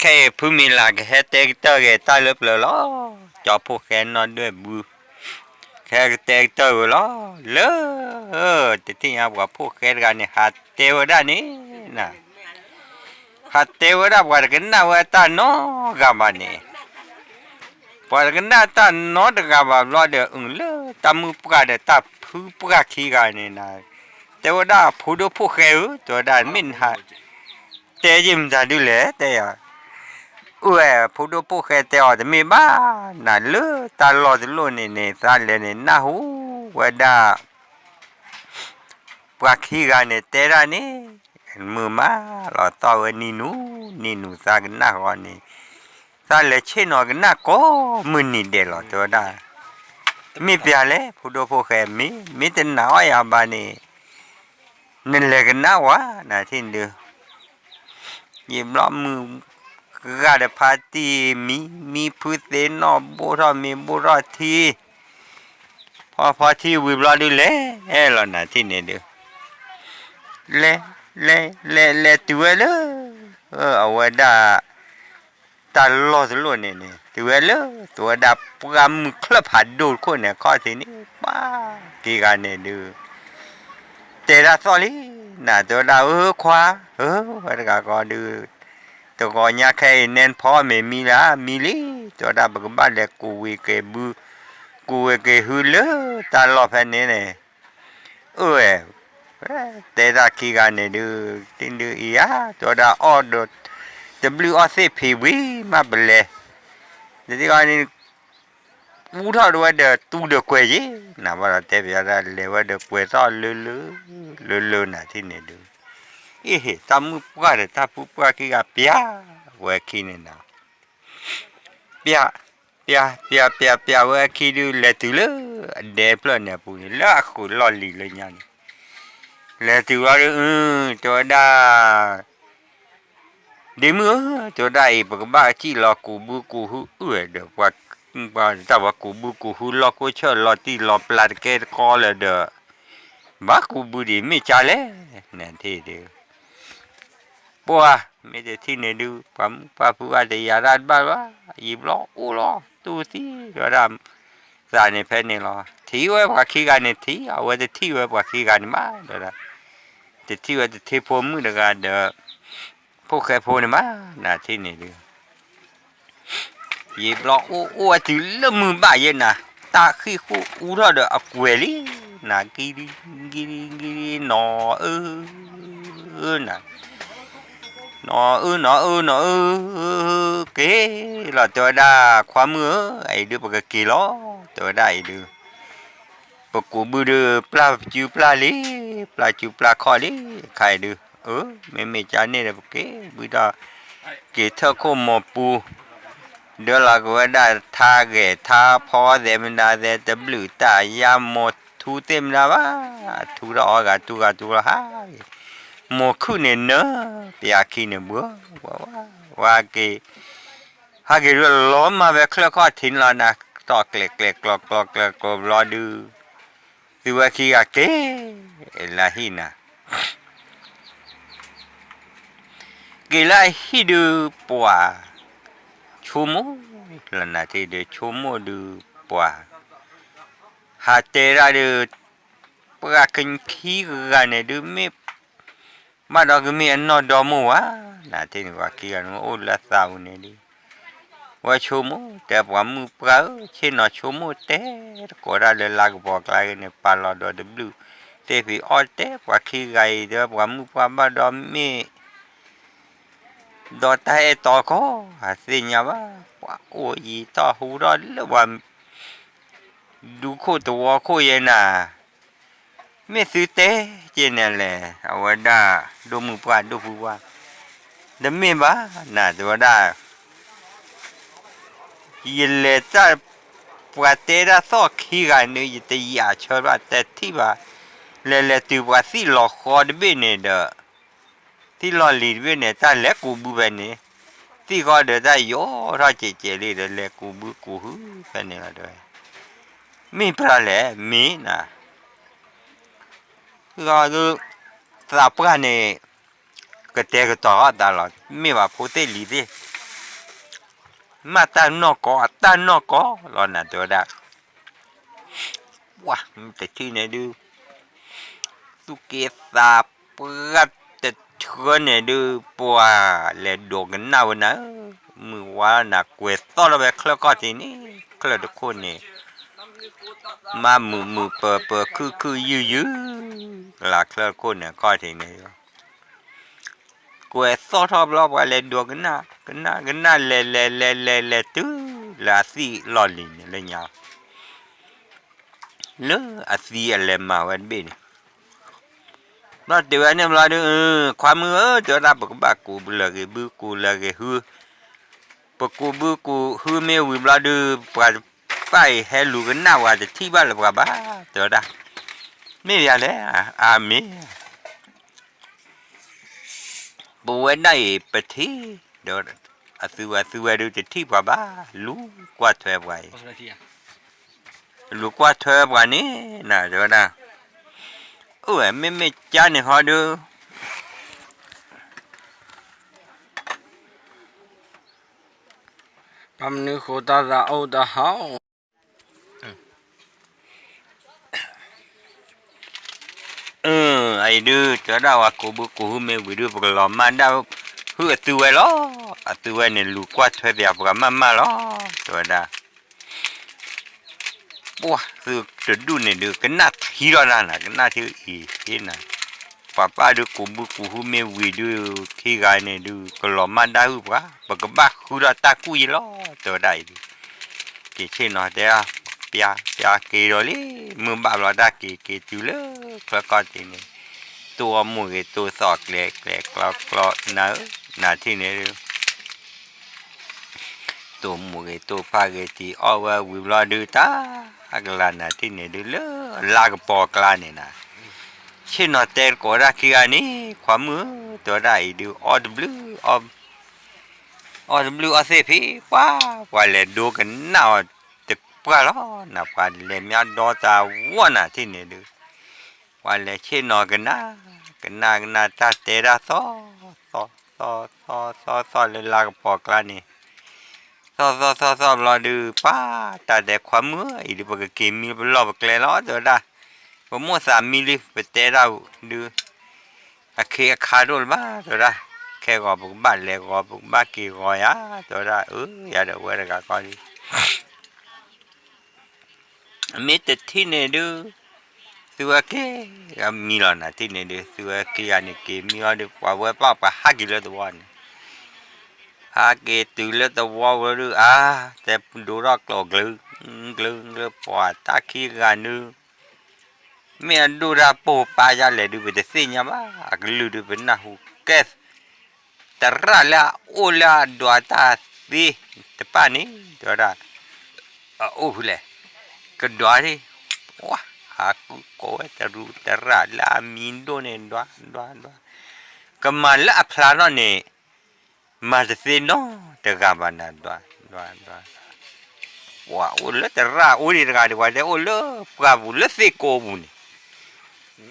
ခဲအံၤဖုမံၤလၢ်ကဟဲတဲကတၢၢ်ဂ့ၤတၢ်လၢပျၢၤလီၤ. ကၠီဖှိၣ်ဃဲနီၣ်ဒွဲၣ်ဘု ကဟဲကတဲကတၢၢ်ဂ့ၤလီၤ. လၢ တထံၣ်ညါပှၤဖှိၣ်ဃဲတဂၤန့ၣ် ဟးတဲဝဲဒၣ်န့ၣ် ဟးတဲဝဲဒၣ်ပှၤတကနၣ်ဝဲတၢ်နီတဂၤဘၣ်န့ၣ်, ပှၤတကနၣ်တၢ်နီတဂၤဘၣ်ဘျီဒီး အုလၢတၢ်မုၣ်ပှၢ်ဒီးတၢ်ဖုပှၢ်ခံဂၤန့ၣ်, တဲဝဲဒၣ်ဖိဒိၣ်ဖှိၣ်ဃဲဧၢ, တဲဝဲဒၣ်မ့ၢ်နဟး တဲယမတၤဒုလဲၣ် တဲယၤ, အိၣ်ဝဲဖိဒိၣ်ဖှိၣ်ဃဲတဲအီၤတမ့ၢ်ဘၣ်, နၤလၢတၢ်လီၢ်တလီၢ်န့ၣ်န့ၣ် သးလဲၤန့ၣ်နၢ်ဟူဝဲဒၣ် ပှၤခံဂၤန့ၣ်တဲဒၣ်န့ၣ်, မုာ်မးလီၤတီၢ်ဝဲနံၤနူၤ, နံၤနူၤသးကနၣ်ဃီန့ၣ်, သးလဲၤဆ့ၣ်နီၤကနၣ်ကိးမုၢ်နံၤဒဲးလီၤ တဲဝဲဒၣ်, မ့ၢ်ပျၢၤလဲၣ် ဖိဒိၣ်ဖှိၣ်ဃဲ မ့ၢ် မ့ၢ်တနာ်အီၣ်ယၤဘၣ်န့ၣ်, နလဲၤကနၣ်ဝဲ နၤထံၣ်ဒုး ယံာ်ဘျီမုၢ်ဂၤဒီးဖါတံၢ်မံ, မံဖုသ့ၣ်နီၣ်ဘိၣ်ထီၣ်မ့ၤဘိၣ်ထီၣ်ထံ, ဖီဖီထံဝံၤဘျီဒုးလဲၤလီၤ နၤထံၣ်န့ၣ်ဒုး, လဲၤ လဲၤ လဲၤ လဲၤတုၤဝဲလၢ အဝဲဒၣ် တၢ်လီၢ်တလီၢ်န့ၣ်န့ၣ် တုၤဝဲလၢ တုၤဝဲဒၣ်ပှၢ်မုၢ်ချၢၣ်ဖးဒိၣ်တခိၣ်န့ၣ် ခီၣ်ထံးန့ၣ် ပှၤခံဂၤန့ၣ်ဒုး တဲဒၣ်သီၣ်လံ, နၤတဲဝဲဒၣ်ဧၢခွါဧၢ, ဝဲတဂၤကီဒုး တဂီၤညါခဲအံၤနဲနဖီမ့ၤမံလၢမံလံ, တဲဝဲဒၣ်ပကဘၣ်လဲၤကူးဝ့ၤက့ၤဘု, ကူးဝ့ၤက့ၤဟုလၢတၢ်လီၢ်ဖဲန့ၣ်န့ၣ်, အၢဝဲ တဲဒၣ်ခံဂၤန့ၣ်ဒုး, တဒုအံၤဧါ, တဲဝဲဒၣ်အီၣ်ဒီး တဘျုးအီၣ်သ့ၣ်ဖံးဝံၤမးပလဲၤ, တဂၤန့ၣ် အူထီၣ်တဝဲဒီးတူဒီးကွဲၤယ့ၣ်, နၤဘၣ်ဒီးတဲပယီၤဒၣ်လဲၤဝဲဒီးကွဲၤသီၣ်လၢလၢ လၢလၢနၤထံၣ်န့ၣ်ဒုး, အ့ဟ့ၣ် တၢ်မုၣ်ပှၢ်ဒီးတၢ်ဖုပှၢ်ခံဂၤပျၢ် ဝဲခံန့ၣ်နၤ ပျၢ် ပျၢ် ပျၢ် ပျၢ် ပျၢ်ဝဲအခံဒုး လဲၤတုၤလၢအဒဲဖျၢၣ်န့ၣ်အပူၤန့ၣ် လၢအဃုာ်လီၢ်လံၤလၢညါန့ၣ်, လဲၤတုၤလီၤဒုး တဲဝဲဒၣ်, ဒ့မုၣ်ဧၢ, တဲဝဲဒၣ်အံၤ ပကဘၣ်စံၣ်လီၤကူးဘုကူးဟုအုၣ်ဒီး ပှၤတၢ်ပှၤကူးဘုကူးဟုလီၢ်ကိးဆၢၣ်လီၤတံၢ်လီၤပျၢ်တကဲတကီလၢၤဒီး, ဘၣ်ကူးဘုဒံးမ့ၢ်ကၢ်လဲၣ်, နထံၣ်ဒုး ပှၤ မ့ၢ်တထံၣ်န့ၣ်ဒုး ပှၤမုၣ်ပှၢ်ဖုဂၤတယာ်ဒၣ်တဘၣ်ဘၣ်, ယံာ်ဘျီအိၣ်လီၤ တူၢ်သံ တဲဝဲဒၣ်, သးန့ၣ်ဖဲန့ၣ်လီၤ ထံၣ်ဝဲပှၤခံဂၤန့ၣ်ထံၣ်, အဝဲတထံၣ်ဝဲပှၤခံဂၤန့ၣ်ဘၣ် တဲဝဲဒၣ်, တထံၣ်ဝဲတထံၣ်ဖိမုၣ်တဂၤဒီး ဖိၣ်ဃဲဖိန့ၣ်ဘၣ်, နထံၣ်န့ၣ်ဒုး ယံာ်ဘျီအိၣ်အိၣ်ဝဲတုၤလၢမုၢ်ဘၣ်ယဲၢ်နၤ, တၢ်ဃံၣ်ဃိၣ်အူထီၣ်ဒီးအကွဲၤလံ, နကံကံကံနီၤအၢ, နၤ, နီၤအၢ နီၤအၢ နီၤအၢ, က့ၤလီၤ တဲဝဲဒၣ်, ခွါမုၣ်ဧၢ, အံၤဒုးပကက့ၤလီၤ, တဲဝဲဒၣ်အံၤဒုး ပကူးဘုဒုး ပျၢ်စုပျၢ်လံ, ပျၢ်စုပျၢ်ခီၣ်လံ, ခါအံၤဒုး, အၢ, မ့မ့ၢ်ကၢ်န့ၣ်ဒီး ပက့ၤဘုထီၣ်, က့ၤထၢၣ်ခိၣ်မိၢ်ပူၤ, ဒၢလီၤက့ၤဝဲဒၣ်ထါဂဲၤထါဖီသဲးမနုၤသဲး တဘျုးတၢ်ယါမိၢ်ထူသ့ၣ်မနုၤဘၣ်, ထူထီၣ်အီၤဂၤထူဂၤထူလီၤဟါ, မိၢ်ခုၣ်န့ၣ်နၢ, ပျၢ်ခံန့ၣ်ဘှီ, ဝဲက့ၤ ဟဲက့ၤဒုးလီၤမၢ်ဝဲချၢၣ်ခီၣ်ထံးန့ၣ်လီၤနၤ, တီၢ်ကျဲၤကျဲၤကျီၤကျီၤကျဲၤကျီၤဘျီဒုး, သုဝဲခံဂၤက့ၤ, လၢဟံၣ်နၤ, က့ၤလၢအဟံၣ်ဒုးပှၤ, ဆိကမိၣ်, လၢနၤထံၣ်ဒုးဆိကမိၣ်ဒုးပှၤ, ဟးတဲဒၣ်ဒုး, ပှၤကခံဂၤန့ၣ်ဒုးမ့ၢ် ဘၣ်ဒီးကမ့ၢ်အနီၢ်ဒီမိၢ်ဝဲ, နထံၣ်န့ၣ် ပှၤခံဂၤန့ၣ်အိၣ်လၢသးပူၤန့ၣ်ဒုး, ဝဲဆိကမိၣ်တဲပှၤမုၣ်ပှၢ်ဧၢ, ဆ့ၣ်နီၤဆိကမိၣ်တဲတကိးဒၣ်လၢလါကပီၤကျါဂ့ၤန့ၣ် ပာ်လီၤဒီးတဘျုးသ့ၣ်ဖံးအီၣ်တဲ ပှၤခံဂၤအံၤတဲပှၤမုၣ်ပှၢ်ဘၣ်ဒီးမ့ၢ် ဒီးတၢ်အဲၣ်တီကီၢ် အသ့ၣ်ညါဘၣ်, ပှၤအိၣ်ယံၤထီၣ်ဟူထီၣ်လၢပှၤ ဒူခိၣ်သဝီခိၣ်ယဲနၤ, မ့ၢ်သုတဲက့ၤန့ၣ်လဲၣ်, အဝဲဒၣ် ဒိၣ်မုၢ်ပှၢ်ဒိၣ်ဖုပှၢ်, တမ့ၢ်ဘၣ်နၤ တဲဝဲဒၣ်, ယလဲၤတၢ် ပှၤတဲဒၣ်သီၣ်ခံဂၤန့ၣ် ယတယာ်ဆၢဘၣ် တထံၣ်ဘၣ်, လဲၤလဲၤတုၤပှၤသံၣ်လီၤဃီတဘ့ၣ်န့ၣ်ဒီး သံၣ်လီၤလံၤတဘ့ၣ်န့ၣ် တၢ်လဲၤကူးဘုဖဲန့ၣ်, သံၣ်ဃီဒီးတၢ်ယိးထီၣ်ကဲးကဲးလံဒီး လဲၤကူးဘုကူးဟုဖဲန့ၣ်လီၤတဲဝဲ, မ့ၢ်ပြၢ်လဲၣ် မ့ၢ်နၤ, သးပှၢ်န့ၣ် ကတဲာ်ကတီၤအီၣ်သးလီၤ, မ့ၢ်ဘၣ်ဖိသ့ၣ်လံၤသ့ၣ် မ့ၢ်တၢ်နီၢ်ကီၢ် အတၢ်နီၢ်ကီၢ်လီၤနၤ တဲဝဲဒၣ်. ပှၤမ့ၢ်တထံၣ်န့ၣ်ဒုး သူၣ်က့သးပှၢ်တထၢန့ၣ်ဒုး ပှၤလဲၤဒိးကနၣ်ဝဲနၤဧၢ, မုၢ်ဝါနၤ ကွဲၤသီၣ်ထီၣ်ဝဲချၢၣ်ခီၣ်ထံးန့ၣ် ချၢၣ်တခိၣ်န့ၣ် မၤမုာ်မုာ်ပၢၤပၢၤခုၣ်ခုၣ်ယုၢ်ယုၢ် ကလၤချၢၣ်ခိၣ်န့ၣ်ခီၣ်ထံးန့ၣ် ကွဲၤသီၣ်ထီၣ်ဘျီ ပှၤလဲၤဒိးကနၣ် ကနၣ် ကနၣ်လဲၤလဲၤလဲၤလဲၤလဲၤတုၤလၢအသံၣ်လီၢ်လံၤန့ၣ်လၢညါ လၢအသံအလဲၤမၤဝဲတဘ့ၣ်န့ၣ် ဘျီတဲဝဲန့ၣ်ဘျီဒုး ခွါမုၣ်ဧၢ တဲဝဲဒၣ် ပကဘၣ်ကူးလၢဂ့ၤဘုကူးလၢဂ့ၤဟု ပကူးဘုကူးဟုမ့ၢ်ဝံၤဘျီဒုး ပှၤတဖၣ်အံၤဟဲလူၤကနၣ်ပှၤ တထံၣ်ဘၣ်လၢၤပှၤဘၣ် တဲဝဲဒၣ်. မ့ၢ်ယၤလဲၣ် အမ့ၢ် ပဝဲဒၣ်အံၤပထံၣ် ဒီးအသုဝဲသုဝဲဒုး တထံၣ်ပှၤဘၣ် လူၤကွၢ်ထွဲပှၤအံၤ လူၤကွၢ်ထွဲပှၤန့ၣ်နၤ တဲဝဲဒၣ်. အိၣ်ဝဲ မ့မ့ၢ်ကါန့ၣ်ဟီဒုး ပှၤမနုၤဃိတၢ်သးအိၣ်တဟီၣ် အအံၤဒုး တဲဝဲဒၣ် ပှၤကူးဘုကူးဟုမ့ၢ်ဝံၤဒုး ပကလီၤမၢ်ဒၣ်ဟုအသုဝဲလီၤ. အသုဝဲန့ၣ် လူၤကွၢ်ထွဲပှၤပှၤမၢ်မၢ်လီၤ တဲဝဲဒၣ်. ပှၤသုတဒူၣ်န့ၣ်ဒုး ကနၣ်ထံထီၣ်တၢ်နၤ ကနၣ်ထံအံၤဟ့နၤ ပှၤပၢ်ဒုးကူးဘုကူးဟုမ့ၢ်ဝံၤဒုး ခံဂၤန့ၣ်ဒုး ကလီၤမၢ်ဒၣ်ဟုပှၤ ပကဘၣ်ဃုထီၣ်တၢ်ကူၣ်ယံလီၤ တဲဝဲဒၣ်အံၤဒုး. က့ၤဆ့ၣ်နီၤတဲ ပျါ ပျါက့ၤဒီးလံ မုၢ်ဘၣ်ဘျီတၢ်က့ၤက့ၤတုၤလၢချၢၣ်ခီၣ်ထံးန့ၣ် တိၢ်အီၣ်မိၢ်ဂ့ၤတိၢ်သီၣ်ကျဲကျဲကျီကျီနၤဧၢ နၤထံၣ်န့ၣ်ဒုး တိၢ်မိၢ်ဂ့ၤတိၢ်ဖါဂ့ၤ ထံၣ်အီၣ်ဝဲဝံၤဘျီဒုး တၢ်ကလၤနၤထံၣ်န့ၣ်ဒုး လၢလါကပီၤကျါန့ၣ်နၤ ဆ့ၣ်နီၤတဲတကိးဒၣ်ခံဂၤန့ၣ် ခွါမုၣ်ဧၢ တဲဝဲဒၣ်အံၤဒုး အီၣ်တဘျုး အီၣ်တဘျုးအီၣ်သ့ၣ်ဖံး ပှၤ ပှၤလဲၤဒိကနၣ်အီၤတပှၢ်လီၤနၤ ပှၤလဲၤမၠါဒီတၢ်ဝီနၤထံၣ်န့ၣ်ဒုး ပှၤလဲၤဆ့ၣ်နီၤကနၣ် ကနၣ်ကနၣ်တၢ်တဲဒၣ်သီ သီ သီ သီ သီ သီ လၢလါကပီၤကျါန့ၣ် သီ သီ သီ သီ ဘျီဒုး ပှၤတၢ်တဲခွါမုၣ်အံၤဒုး ပကက့ၤမံပလီၢ်ပကျဲလီၤ တဲဝဲဒၣ်. ပမိၣ်သးမံလံ ပတဲဒၣ်ဒုး အခ့အခါဒိၣ်လၢၤဘၣ် တဲဝဲဒၣ်. ခဲဂီၤပကဘၣ်လဲၤဂီၤ ပကဘၣ်က့ၤဂီၤယၤ တဲဝဲဒၣ်. အၢ ယၤဒီးဝဲတဂၤကီဒုး မ့ၢ်တထံၣ်န့ၣ်ဒုး သုဝဲက့ၤမံလီၤနၤထံၣ်န့ၣ်ဒုး သုဝဲခံဂၤန့ၣ်က့ၤမံအီၤဒုး ပှၤဝဲပၢ်ပှၤဟးက့ၤလၢသဝီန့ၣ် ဟးက့ၤတုၤလၢသဝီဝဲဒုး အါ တဲဒိထီၣ်ကျိၤကျု ကျု ကျု ပှၤတၢ်ခံဂၤဒုး မ့ၢ်အဒိၣ်တၢ်ပိာ်ပာ်ယါလဲၣ်ဒုး ပတသ့ၣ်ညါဘၣ် အကလုၢ်ဒုး ပနၢ်ဟူကဲ သရၣ်လၢအအိၣ်လၢအဒွးတၢ်သ့တဖၣ်န့ၣ် တဲဝဲဒၣ် အအိၣ်ဖဲလဲၣ် ကဒွးဒၣ် ပှၤ ဟးကူကိးဝဲတရူးသရၣ်လၢအမံၤဒိၣ်န့ၣ် ဒွး ဒွး ဒွး ကမၤလၢအဖျါထီၣ်န့ၣ် မၤတသ့နီတဂၤဘၣ်နၤ ဒွး ဒွး ဒွး ပှၤအိၣ်လၢသရၣ်အိၣ်ဒံးတဂၤဒံး ပှၤတဲအိၣ်လၢပှၢ်ပူၤလၢသ့ၣ်ကိးပူၤန့ၣ်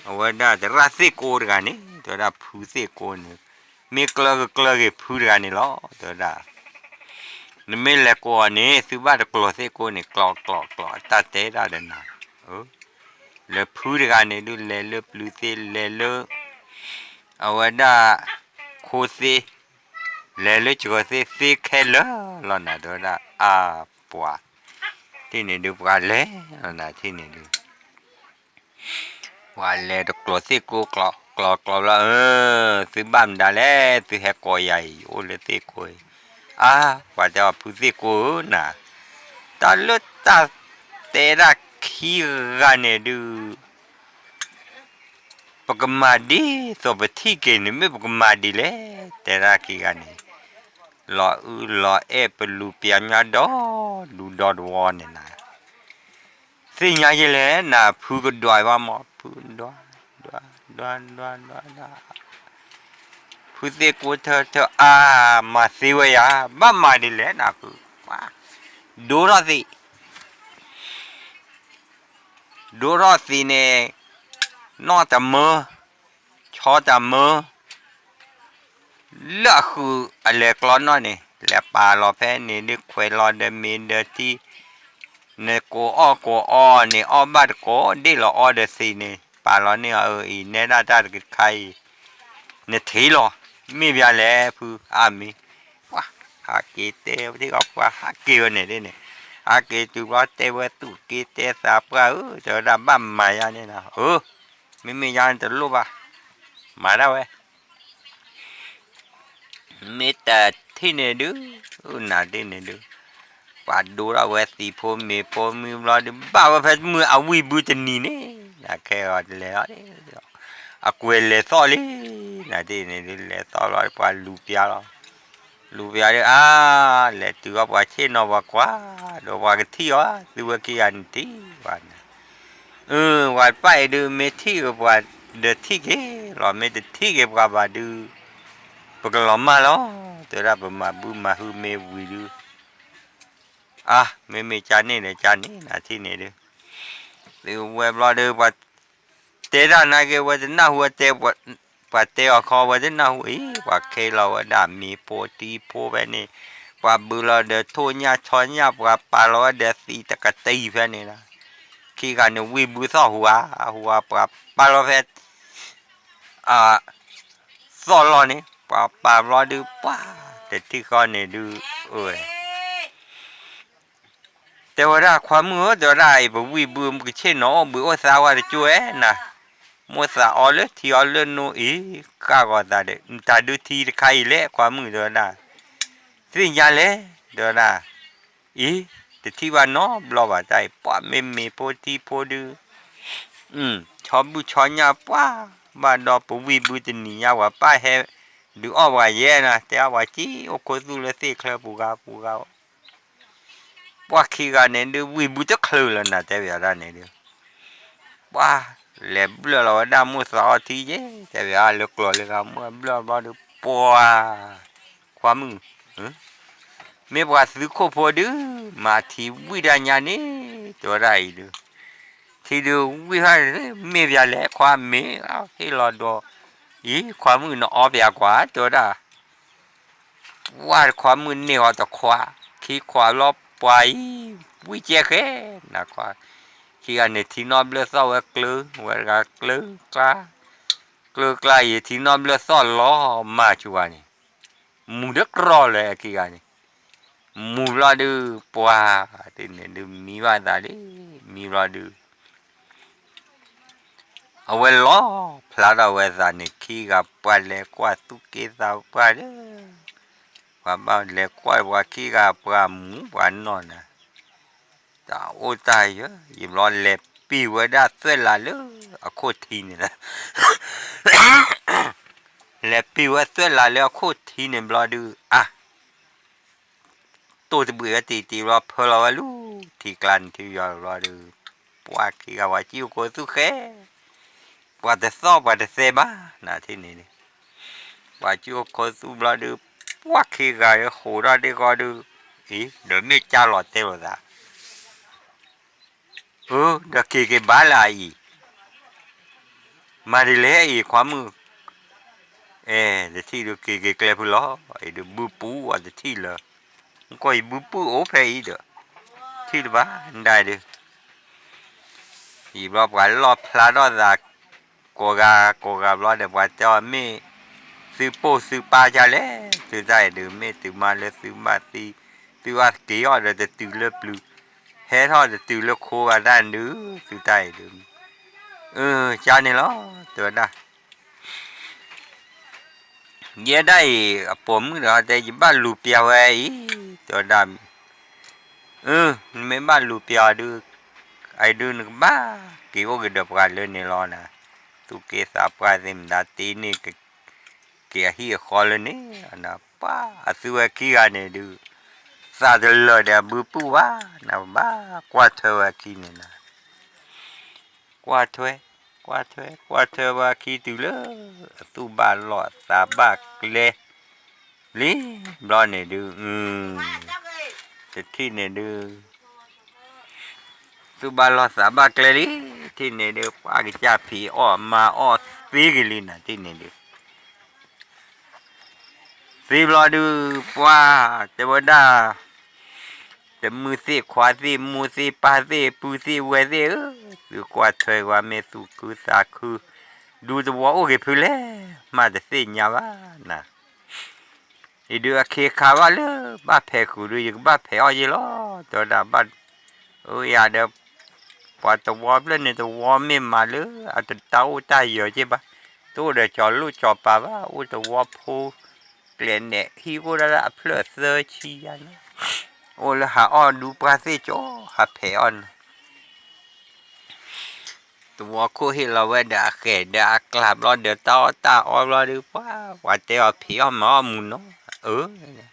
အဝဲဒၣ်သရၣ်သ့ၣ်ကိးတဂၤန့ၣ် တဲဝဲဒၣ်ဖုသ့ၣ်ကိးန့ၣ် မ့ၢ်ကျၢကကျၢက့ၤဖုတဂၤန့ၣ်လီၤ တဲဝဲဒၣ်. နမ့ၢ်လဲၤကိးအီၤန့ၣ် သုဘၣ်တကျိၤသ့ၣ်ကိးန့ၣ် ကျီးကျီးကျီး အတၢ်တဲဒၣ်ဒီးနၤ လၢဖုတဂၤန့ၣ်ဒုး လဲၤလၢပျုၤသ့ လဲၤလၢ အဝဲဒၣ် ခိသ့ လဲၤလၢကၢၤသ့ သ့ခဲလၢာ်လီၤနၤ တဲဝဲဒၣ် အါပှၤ ထံၣ်န့ၣ်ဒုး ပှၤလဲၤလီၤနၤ ထံၣ်န့ၣ်ဒုး ပှၤလဲၤတကျိၤသ့ၣ်ကိး ကျီးကျီးကျီးဘျီ အၢ သုဘၣ်မတၤလဲၣ် သုဟဲကိးယၤအံၤ ယအိၣ်လၢသ့ၣ်ကိးအံၤ အါ ပှၤတဲအီၤဖုသ့ၣ်ကိးဧၢနၤ တၢ်လၢတၢ်တဲဒၣ်ခံဂၤန့ၣ်ဒုး ပကမၤဒ်သိးပထံၣ်က့ၤန့ၣ် မ့ၢ်ပကမၤဒ်လဲၣ် တဲဒၣ်ခံဂၤန့ၣ် လီၤအုလီၤအဲၣ်ပလူၤပျၢၤမၠါဒီဒူဒီတဝီန့ၣ်နၤ သ့ၣ်ညါယဲလဲၣ်နၤ ဖုကဒွးဘၣ်မး ဖုဒွး ဒွး ဒွး ဒွး ဒွး ဖုသ့ၣ်ကိးထၢထၢ အါ မၤသ့ဝဲယၤ ဘၣ်မၤဒ်လဲၣ်နၤ ဖု ဒိထီၣ်သ့ ဒိထီၣ်သ့န့ၣ် နီၢ်တမၢ ဆီတမၢ လၢအဃုအလဲၤကျီနီၢ်န့ၣ် လဲၤပာ်လီၤဖဲန့ၣ်ဒုး ခွဲးလီၤဒီးမ့ၤဒီးထံ နကိးအီၣ်ကိးအီန့ၣ် အီၣ်ဘၣ်တကိး ဒ့ၣ်လီၤအီဒီးသံးန့ၣ် ပာ်လီၤန့ၢ်အီၤအၢအံၤ နဲဒၣ်တၢ်တကခါအံၤ နထံၣ်လီၤ မ့ၢ်ဘၣ်လဲၣ်ဖုအါမံၤ ပှၤဟးက့ၤတဲ ပှၤဟးက့ၤဝဲန့ၣ်ဒ်န့ၣ် ဟးက့ၤတုၤဘျီတဲဝဲသူၣ်က့တဲသးပှၢ်ဧၢ တဲဝဲဒၣ်ဘၣ်မၤယါန့ၣ်နီၤ အၢ မ့မ့ၢ်ယါန့ၣ်တလိၣ်ဘၣ် မၤဒၣ်ဝဲ မ့ၢ်တထံၣ်န့ၣ်ဒုး နၤဒ်န့ၣ်ဒုး ပှၤဒိထီၣ်ဝဲသံးဖိမ့ၤဖိမုၢ်ဘျီဒုး ဘၣ်ဝဲဖဲမုၢ်အဝံၢ်ဘုတနံၤန့ၣ် နခဲအီၤတလဲၤအီၤ အကွဲးလဲၤသီၣ်လံ နၤဒ်န့ၣ်ဒုး လဲၤသီၣ်ဘျီ ပှၤလူၤပျါလီၤ လူၤပျါဒုး အါ လဲၤတုၤအီၤပှၤဆ့ၣ်နီၤပှၤကွၢ် ဒီးပှၤကထံၣ်အီၤ သုဝဲခံဂၤန့ၣ်ထံၣ်ပှၤန့ၣ် အၢ ပှၤတဖၣ်အံၤဒုး မ့ၢ်ထံၣ်က့ၤပှၤဒီးထံၣ်က့ၤလီၤ မ့ၢ်တထံၣ်က့ၤပှၤဘၣ်ဒုး ပကလီၤမၢ်လီၤ တဲဝဲဒၣ်ပမၤဘုမၤဟုမ့ၢ်ဝံၤဒုး အါ မ့မ့ၢ်ကၢန့ၣ်ဒီးကၢန့ၣ် နၤထံၣ်န့ၣ်ဒုး သုဝဲဘျီဒုး ပှၤတဲတၢ်နာ်က့ၤ ဝဲတနၢ်ဟူ ပှၤတဲအီၤခီ ဝဲတနၢ်ဟူအံၤ ပှၤခဲလီၤဝဲဒၣ်မ့ၤဖိထံဖိဖဲန့ၣ် ပှၤဘုးလီၤဒီးထိၣ်ညၣ်ဆီညၣ် ပှၤပာ်လီၤဝဲဒီးသံးတကတံၤဖဲန့ၣ်လီၤ ခံဂၤန့ၣ်ဝံၢ်ဘုသီၣ်ဟူဧါ ဟူဧါ ပှၤပာ်လီၤဖဲ အ သီၣ်လီၢ်န့ၣ် ပှၤပာ်ဘျီဒုး ပှၤ တထံၣ်ဃီန့ၣ်ဒုး အၢ တဲဝဲဒၣ်ခွါမုၣ်ဧၢ တဲဝဲဒၣ်အံၤ ပဝံၢ်ဘုကဆ့ၣ်နီၤအိၣ်ဘှံးအိၣ်သါဝဲတကၠိၣ်ဝဲနၤ မိၣ်သးအီလၢထံအီလၢနိအံၤ ဃၣ်ဂီၤသးဒီး တၢ်ဒုးထံတခါအံၤလဲၣ် ခွါမုၣ်တဲဝဲဒၣ် သ့ၣ်ညါလဲၣ် တဲဝဲဒၣ် အံၤ တထံၣ်ဘၣ်နီတဘျီဘၣ်တၢ်အံၤ ပှၤမ့မ့ၢ်ဖိထံဖိဒုး ဆီဘုၣ်ဆီညၣ်ပှၢ် ဘၣ်ဒီးပဝံၢ်ဘုတနံၤညါ ပှၤပၢ်ဟဲ ဒုးအီၣ်ပှၤယဲၢ်နၤ တဲအီၣ်ပှၤကံအိၣ်ခိသူၣ်လၢသ့ၣ်ချၢပူၤဂၤပူၤဂၤ ပှၢ်ခံဂၤန့ၣ်ဒုး ဝံၢ်ဘုတချုးလၢၤနၤ တဲဝဲဒၣ်န့ၣ်ဒုး ပှၢ် လဲၤဘျၢၣ်လီၤဝဲဒၣ်မိၣ်သးအီထံယဲၢ် တဲဝဲဒၣ်လၢကျိာ်လၢဂၤ မိၣ်ဘျၢၣ်ဘျီဒုး ပှၢ် ခွါမုၣ် မ့ၢ်ပှၤသုးခိၣ်ဖိဒုး မၤထံဝံၣ်တၢ်ညါန့ၣ် တဲဝဲဒၣ်အံၤဒုး ထံဒုးဝံၣ်ဟါ မ့ၢ်ပၠးလဲၣ် ခွါမ့ၢ်ဟ့ၣ်လီၤဒီး အံၤ ခွါမုၣ်နအီပၠးကွၢ် တဲဝဲဒၣ် ပှၢ်ခွါမုၣ်န့ၢ်အီၤတခွး ခံခွးလီၤပှၤအံၤ ဝံၣ်ကဲဃဲ နခွါ ခံဂၤန့ၣ်ထံနီၣ်ဘျၢၣ်သီၣ်ဝဲကျၢ ဝဲတဂၤကျၢကျါ ကျၢကျါအံၤ ထံနီၣ်ဘျၢၣ်သီၣ်လီၤမၢ်ဆူၣ်ဝဲန့ၣ် မူၤဒီးကြီလၢခံဂၤန့ၣ် မူၤဘျီဒုး ပှၢ် တန့ၣ်ဒုးမံဘၣ်သးလံ မံဘျီဒုး အဝဲလီၤဖျါထီၣ်ဝဲသးန့ၣ် ခံဂၤပှၤလဲၤကွၢ်သူၣ်က့သးပှၢ်လၢ ပှၤဘၣ်လဲၤကွၢ်ပှၤခံဂၤပှၤမူၤပှၤနီၢ်နၤ တၢ်အိၣ်တၢ်ယၢၤ ယဘျီလဲၤပံာ်ဝဲဒၣ်သွဲၣ်လးလၢအခိၣ်ထံန့ၣ်လီၤ လဲၤပံာ်ဝဲသွဲၣ်လးလၢအခိၣ်ထံန့ၣ်ဘျီဒုး အါ တိၢ်တဘှံးဝဲတံၢ်တံၢ်ဘျီ ဖၢလီၤဝဲလူၤ ထံကျါန့ၣ်ထံယွၤဘျီဒုး ပှၤခံဂၤပှၤစံၣ်အိၣ်ခိသူၣ်ဃဲ ပှၤတသီၣ်ပှၤတသဲဘၣ် နၤထံၣ်န့ၣ် ပှၤစံၣ်အိၣ်ခိသူၣ်ဘျီဒုး ပှၢ်ခံဂၤဟိးထီၣ်ဒ့ၣ်ဃီဒုး အံၤ ဒီးမ့ၢ်ကၢလီၤတဲလိာ်သး အၢ ဒီးက့ၤက့ၤဘၣ်လၢအံၤ မၤဒ်လဲၣ်အံၤခွါမုၣ် အဲ တထံၣ်ဒုးက့ၤက့ၤကျဲဖုလီၤ အံၤဒုးဘုပူၤအီၤတထံၣ်လၢ ကွၢ်အံၤဘုပူၤအိၣ်ဖဲအံၤဒီး ထံၣ်တဘၣ်ဒၣ်ဒုး အံၤဘျီပှၤလီၣ်ဖျါထီၣ်သး ကိးဂၤကိးဂၤဘျီဒီး ပှၤတဲအီၤမ့ၢ် သုပိာ်သုပၢ်ဒ်လဲၣ် သုတၢ်အံၤဒုး မ့ၢ်သုမါလၢသုဘၣ်သံ သုဘၣ်က့ၤအီၤဒီးတတုၤလၢပျုၤ ဟဲထီၣ်တတုၤလၢခိဘၣ်တၢ်ဒုး သုတၢ်အံၤဒုး အၢ ကၢန့ၣ်လီၤ တဲဝဲဒၣ် ယဲဒၣ်အံၤ အပိာ်မုၣ်ဒီးတဲ ယဘၣ်လူၤပျးဝဲအံၤ တဲဝဲဒၣ် အၢ နမ့ၢ်ဘၣ်လူၤပျးအီၤဒုး အအံၤဒုးနကဘၣ်က့ၤအိၣ်က့ၤဒီးပှၤလၢန့ၣ်လီၤနၤ သူၣ်က့သးပှၢ်သ့ၣ်မတၤတ့န့ၢ် က့ၤအဟံၣ်အဃီလၢန့ၣ် ပှၤအသုဝဲခံဂၤန့ၣ်ဒုး သးတလၢာ်ဒီးအဘုပူၤဘၣ် နဘၣ်ကွၢ်ထွဲဝဲခံန့ၣ်နၤ ကွၢ်ထွဲ ကွၢ်ထွဲ ကွၢ်ထွဲဝဲခံတုၤလၢ အသူၣ်ဘၣ်လီၢ်သးဘၣ်ကျဲ လံ ဘျီန့ၣ်ဒုး တထံၣ်န့ၣ်ဒုး သူၣ်ဘၣ်လီၢ်သးဘၣ်ကျဲလံ ထံၣ်န့ၣ်ဒုး ပှၤကစၢ်ဖံးအီၣ်မၤအီၣ်သ့ဂ့ၤလံနၤ ထံၣ်န့ၣ်ဒုး သ့ဘျီဒုး ပှၤတဲဝဲဒၣ်, တမုၢ်သ့ၣ်ခွါသ့ၣ်မိၢ်သ့ၣ်ပၢ်သ့ၣ်ပုၢ်သ့ၣ်ဝဲၢ်သ့ၣ်ဧၢ, သုကွၢ်ထွဲကွၢ်မ့ၢ်သူၣ်ခုသးခု, ဒူသဝီအိၣ်ဂ့ၤဖုလဲၣ်, မ့ၢ်တသ့ၣ်ညါဘၣ်နၤ. အံၤဒုးအခ့အခါဘၣ်လၢ ဘၣ်ဖဲးဃုာ်ဒုး ယကဘၣ်ဖဲးအီၣ်ယဲလီၤ, တဲဝဲဒၣ်ဘၣ်, အယၤဒီး ပှၤသဝီဖျၢၣ်န့ၣ် သဝီမ့ၢ်မးလၢ အတတၢ်အိၣ်တၢ်ယၢၤက့ဘၣ်, တအိၣ်ဒီးကၠီၤလိၣ်ကၠီၤပၤဘၣ်, အိၣ်သဝီဖိ ကျဲးနဲးဟံၣ်အိၣ်ဒၣ်လၢအဖျၢၣ်သၢဆံယါန့ၣ်, အိၣ်လၢဟးအီၣ်ဒူပှၢ်သ့ၣ်ကၠီ ဟးဖဲးအီၣ်န့ၣ် သဝီခိၣ်ဟ့ၣ်လီၤဝဲဒီးအဃဲၤဒီးအကျးဘျီဒီး တၢ်အီၣ်တၢ်အီဘျီဒုး ပှၤ ပှၤတဲအီၤဖံးအီၣ်မၤအီၣ်မူနီၤ, အၢ,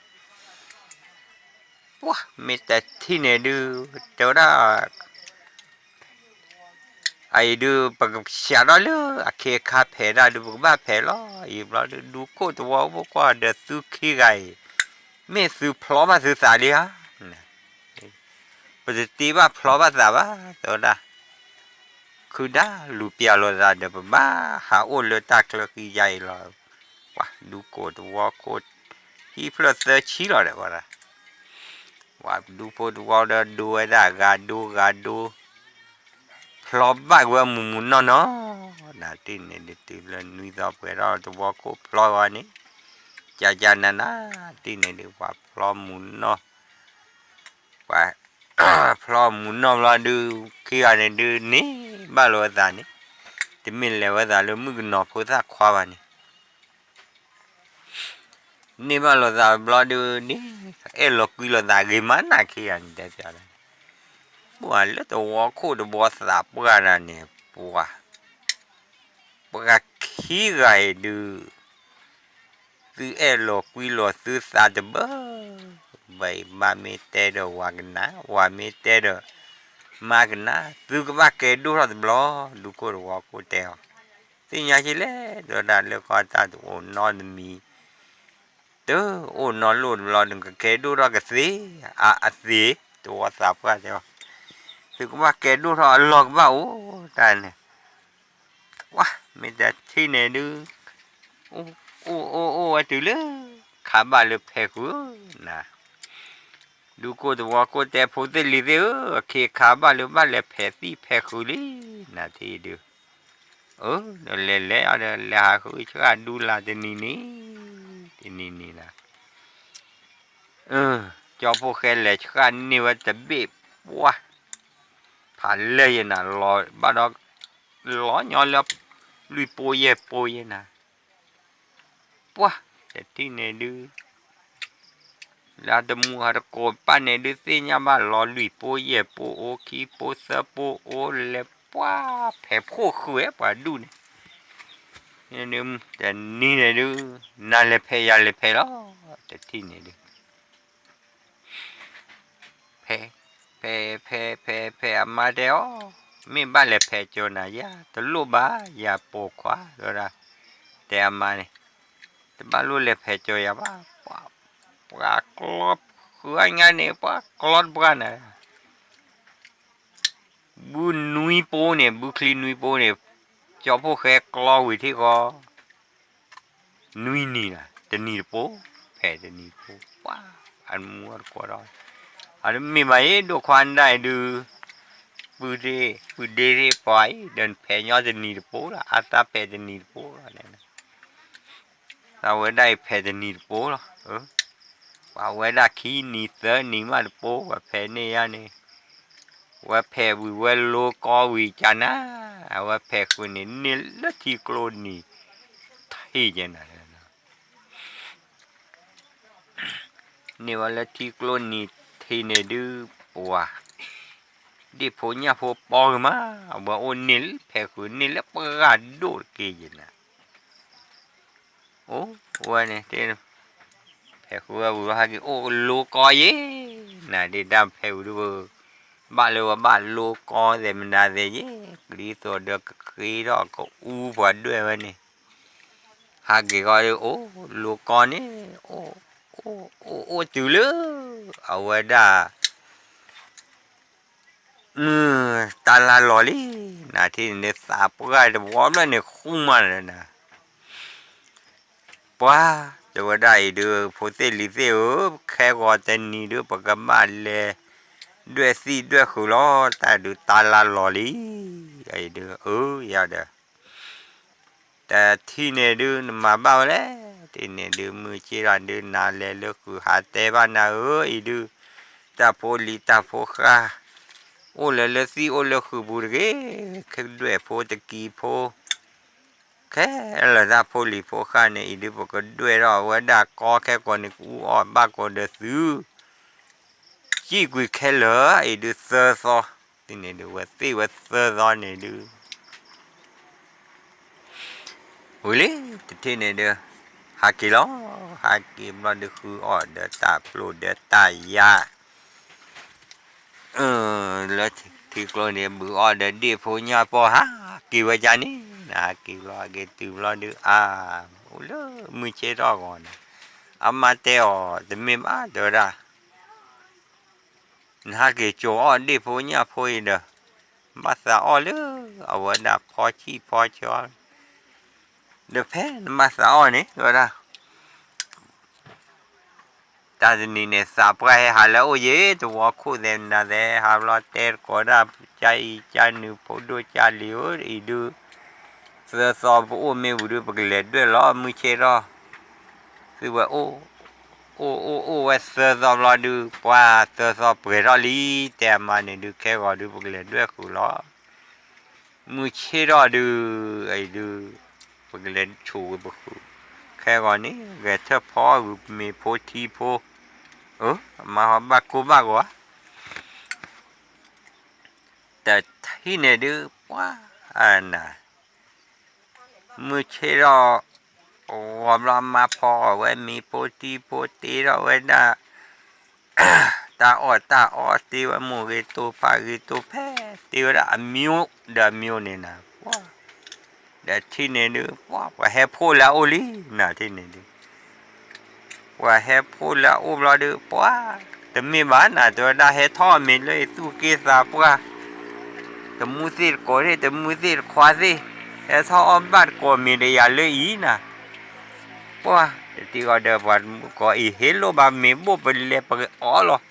ပှၤမ့ၢ်တထံၣ်န့ၣ်ဒုး တဲဝဲဒၣ် အအံၤဒုး ပကစးထီၣ်လၢအခ့အခါဖဲးဒၣ်ဒုး ပကဘၣ်ဖဲးလီၤ. အံၤဘျီဒုး ဒူခိၣ်သဝီဖိကွၢ်ဒီးသုခံဂၤအံၤ, မ့ၢ်သုဖျီဘၣ်သုသးလံဧါ, ပတတ့ဘၣ်ဖျီဘၣ်သးဘၣ် တဲဝဲဒၣ်, ခုဒၣ်လူၤပျၢ်လိာ်သးဒီး ပဘၣ်ဟးအိၣ်လၢတၢ်ချၢဃံယါအံၤလီၤ. ပှၤဒူခိၣ်သဝီခိၣ် ဟံၣ်ဖျၢၣ်သၢဆံလီၤဒီးဝဲဒၣ် ပှၤဒူဖိသဝီဒီးဒိဝဲဒၣ်ဂၤဒိဂၤဒိ, ဖျီဘၣ်ဝဲမူးမူးနီၢ်နီၢ်, နၤတထံၣ်န့ၣ်ဒုး တုၤလၢနွံသီပှဲၤထီၣ်သဝီခိၣ်ဖျီဝဲန့ၣ်, ကကနၤနၤတထံၣ်န့ၣ်ဒုး ပှၤဖျီမူးနီၢ်, ပှၤဖျီမူးနီၢ်ဘျီဒုး ခံဂၤန့ၣ်ဒုး န့ၢ်ဘၣ်လိာ်အသးန့ၣ်, တမ့ၢ်လဲၤဝဲသးလၢမုၣ်ကနီၤဖိသၣ်ခွါဘၣ်န့ၣ် န့ၢ်ဘၣ်လိာ်သးဘျီဒုးန့ၣ်, အဲၣ်လီၤကွံလိာ်သးဂ့ၤမးနၤခံဂၤန့ၣ် တဲပၠးလၢ, ပှၤလၢသဝီခိၣ်တဘီသးပှၢ်နၤန့ၣ် ပှၤ, ပှၤခံဂၤအံၤဒုး, သုအဲၣ်လီၤကွံလိာ်သုသးတဘၢ, ဘၣ်အံၤမါမ့ၢ်တဲဒီးဝၤကနၣ်, ဝၤမ့ၢ်တဲဒီး မါကနၣ်, သုကဘၣ်ကဲဒိၣ်ထီၣ်တဘျီ, ဒူခိၣ်တဝီခိၣ်တဲအီၤ, သ့ၣ်ညါက့လဲၣ်, ဒီးဒၣ်လၢကီၢ်တၢ်တအိၣ်နီတမံၤ တအိၣ်နီလိၣ်တဘျီ နကကဲဒိၣ်ထီၣ်ကသ့, အသ့, တဝီသးပှၢ်တဲအီၤ, သုကဘၣ်ကဲဒိၣ်ထီၣ်အလီၢ်ကဘၣ်အိၣ်တၢ်န့ၣ်, ပှၤမ့ၢ်တထံၣ်န့ၣ်ဒုး, အိၣ်အိၣ်အိၣ်ဝဲတုၤလၢ, ခါဘၣ်လၢဖဲးဃုာ်နၤ ဒူခိၣ်တဝီခိၣ်တဲဖိသ့ၣ်လံၤသ့ၣ်ဧၢ, အခ့အခါဘၣ်လၢဘၣ်လဲၤဖဲးသံၣ်ဖဲးဃုာ်လံ, နၤထံၣ်ဒုး, အၢ, ဒီးလဲၤလဲၤအီၤဒီး လဲၤဟးဃုဆှၣ်ဒူလၢတနံၤန့ၣ်, တနံၤန့ၣ်လၢ, ကၠီဖိဃဲလဲၤဆှၣ်န့ၢ်ဝဲတဘ့ၣ်, ပှၤ, ဖးလဲၢ်ယဲနၤ, ဘၣ်ဒီး, လီၤညီလၢ, လွံၢ်ပိယဲၢ်ပိယဲနၤ ပှၤ, တထံၣ်န့ၣ်ဒုး, လၢတမူဟးတကိးပၢ်န့ၣ်ဒုး သ့ၣ်ညါဘၣ်လီၤလွံၢ်ပိယဲၢ်ပိအိၣ်ခံပိသၢပိအိၣ်လဲၤပှၤ, ဖဲးဖှိၣ်ဃုာ်ဝဲပှၤဒူၣ်န့ၣ်, တနံၤန့ၣ်ဒုး, နၤလဲၤဖဲးယၤလဲၤဖဲးလီၤ, တထံၣ်န့ၣ်ဒုး ဖဲ, ဖဲ, ဖဲ, ဖဲ, ဖဲအမါတဲအီၤ, မ့ၢ်ဘၣ်လဲၤဖဲးကၠီၤနၤယၤ, တလိၣ်ဘၣ်ယၤပိာ်ခွါ, တဲဒၣ်, တဲအမါန့ၣ်, တဘၣ်လိၣ်လဲၤဖဲးကၠီၤယၤဘၣ်, ပှၤကျီဃုအညါန့ၣ် ပှၤကျီတပှၢ်နၤ ဘုနွံပိန့ၣ် ဘုချံနွံပိန့ၣ်, ကၠီဖိဃဲကျီဝံၤထံၣ်ဃီ, နွံနံၤလီၤ, တနံၤတပိ, ဖဲးတနံၤတပိ, ပှၤ, အမူအတကိးဒီး, အတမ့ၢ်ဘၣ်အံၤ ဒိၣ်ခွါဒၣ်အံၤဒုး, ပုၢ်ဒ့, ပုၢ်ဒ့သ့ၣ်ပှၤအံၤ ဒီးဖဲးညီတနံၤတပိလီၤ, အသးဖဲးတနံၤတပိလီၤ, သးဝဲဒၣ်အံၤဖဲးတနံၤတပိလီၤ, ပှၤဝဲဒၣ်ခံနံၤသၢနံၤမးတပိ ပှၤဖဲးန့ၢ်ယါန့ၣ် ဝဲဖဲးဝံၤဝဲလိကီဝံၤကနၤ, အဝဲဖဲးဃုာ်န့ၣ် န့ၢ်လၢထံကျိနံၤထံယဲနၤ, န့ၢ်ဝဲလၢထံကျိနံၤထံန့ၣ်ဒုး ပှၤ, ဒ့ၣ်ဖိညၣ်ဖိပီဂ့ၤမး, အဝဲအိၣ်န့ၢ်လၢဖဲးဃုာ်န့ၢ်လၢပှၢ်ဒိၣ်တက့ၢ်ယဲနၤ အိၣ်ဝဲန့ၣ်, ဖဲးဃုာ်ဝဲဝံၤဟဲက့ၤအိၣ်လိကီယဲ, နၤဒ့ၣ်တၢ်ဖဲးဝံၤဒုး, ဘၣ်လၢဝဲဘၣ်လိကီသဲးမနုၤသဲးယဲ, ကလံၤသိးဒီးကဃ့ထီၣ်ကအူပှၤဒွဲၣ်ဝဲန့ၣ်, ဟဲက့ၤဃီဒုးအိၣ်လိကီန့ၣ်, အိၣ်, အိၣ်တုၤလၢ, အဝဲဒၣ် တၢ်လၢလီၤလံ, နၤထံၣ်န့ၣ်သးပှၢ်တဝီဘျီန့ၣ်ဃူမးနၤ, ပှၤ, တဲဝဲဒၣ်အံၤဒုး ဖိသ့ၣ်လံၤသ့ၣ်ဧၢ, ခဲဂီၤတနံၤဒုး ပကဘၣ်လဲၤဒွဲၣ်သံၣ်ဒွဲၣ်ဃုာ်လီၤ, တၢ်ဒုးတၢ်လၢလီၤလံ, အံၤဒုး အၢ ယၤဒီး တထံၣ်န့ၣ်ဒုး နမၤဘၣ်ဝဲလဲၣ်, တထံၣ်န့ၣ်ဒုး မုၢ်ဆ့ၣ်ထီၣ်ဒုး နၤလဲၤလၢဃုာ်ဟးတဲဘၣ်နၤဧၢ, အံၤဒုး တၢ်ဖိလံၤတၢ်ဖိဃၢ် အိၣ်လၢလၢသံၣ်အိၣ်လၢဃုာ်ပူၤတဂ့ၤ, ခဲဒွဲၣ်ဖိတကံၤဖိ ခဲလၢာ်တၢ်ဖိလံၤဖိဃၢ်န့ၣ် အံၤဒုး ပကဒွဲၣ်ထီၣ်ဝဲဒၣ်ကီခဲကိာ်န့ၣ် ကအူအီၣ်ဘၣ်ကိာ်ဒီးသု စံၣ်ကွံာ်ခဲလၢာ် အံၤဒုးသၢသီ, တထံၣ်န့ၣ်ဒုး ဝဲသ့ၣ်ဝဲသၢသီန့ၣ်ဒုး ဝံၤလံ တထံၣ်န့ၣ်ဒုး ဟးက့ၤလီၤ, ဟးက့ၤဘျီဒုး ဃုအီၣ်ဒီးတၢ်ဖျိၣ်ဒီးတၢ်ယါ လၢထံကျိန့ၣ် ဘုးအီၣ်ဒီးဒ့ၣ်ဖိညၣ်ဖိ ဟးက့ၤဝဲဒၣ်န့ၣ်, ဟးက့ၤလီၤ ဟးက့ၤတုၤဘျီဒုး အါ, အိၣ်လၢမုၢ်ဆ့ၣ်ထီၣ်ဂီၤန့ၣ်, အမါတဲအီၤ တမ့ၢ်ဘၣ် တဲဝဲဒၣ် နဟးက့ၤကၠိၤအီၣ်ဒ့ၣ်ဖိညၣ်ဖိအံၤဒီး ဘၣ်သးအီၣ်လၢ အဝဲဒၣ်ဖီဆံၣ်ဖီဆၢ ဒီးဖဲနဘၣ်သးအီၣ်န့ၣ် တဲဝဲဒၣ် တၢ်တနံၤန့ၣ် သးပှၢ်ဟဲဟးလၢအအိၣ်ယဲ တဝီခိၣ်သဲးနၤသဲး ဟးဘျီတဲတကိးဒၣ် ကၢ်အံၤကၢ်နုာ် ဖိဒိၣ်ကၢ်လံၤဧၢ အံၤဒုး သၢသီပအိၣ်မ့ၢ်ဝံၤဒုး ပကလဲၤဒွဲၣ်လီၤ မုၢ်ဆ့ၣ်ထီၣ်, သုဝဲအိၣ်, အိၣ်အိၣ်အိၣ်ဝဲသၢသီဘျီဒုး ပှၤသၢသီပှဲၤထီၣ်လံ, တဲအမါန့ၣ်ဒုး ခဲဂီၤဒုး ပကလဲၤဒွဲၣ်ဃုာ်လီၤ မုၢ်ဆ့ၣ်ထီၣ်ဒုး အံၤဒုး ပကလဲၤဆိၣ်ဝဲပဃုာ်, ခဲဂီၤန့ၣ် ဂဲၤထၢၣ်ဖီအီၣ်ဂုာ်မ့ၤဖိထံဖိ, အမါဟီဘၣ်ကိၢ်ဘၣ်ဂီၤ, တထံၣ်န့ၣ်ဒုး ပှၤနၤ မုၢ်ဆ့ၣ်ထီၣ် ဂီၤဘျီအမါဖီအီၣ်ဝဲမ့ၤဖိထံဖိ တ့ထီၣ်ဝဲဒၣ် တၢ်အီၣ်တၢ်အီ တ့ဝဲမိၢ်ဂ့ၤတိၤဖးဂ့ၤတိၤဖဲ တ့ဝဲဒၣ်အမံၤဒီးအမံၤန့ၣ်နၤ, ပှၤ ဒီးထံၣ်န့ၣ်ဒုး ပှၤ ပှၤဟဲဖှိၣ်လၢအအိၣ်လံနၤ ထံၣ်န့ၣ်ဒုး ပှၤဟဲဖှိၣ်လၢအအိၣ်ဘျီဒုး ပှၤ တမ့ၢ်ဘၣ်နၤ တဲဝဲဒၣ် ဟဲထီၣ်အီၣ်မ့ၤလၢအသူၣ်က့သးပှၢ်, တမူသ့ၣ်တကိးသ့ၣ် တမူသ့ၣ်တခွါသ့ၣ်, ဟဲထီၣ်အီၣ်ဘၣ်တကိးမ့ၤဒီးယၤလၢအံၤနၤ, ပှၤ တထံၣ်ဃီဒီး ပှၤတမူကိးအံၤ ဟ့ၣ်လိၣ်ဘၣ်မ့ၤဘိၣ် ပလဲၤပကအီၣ်လီ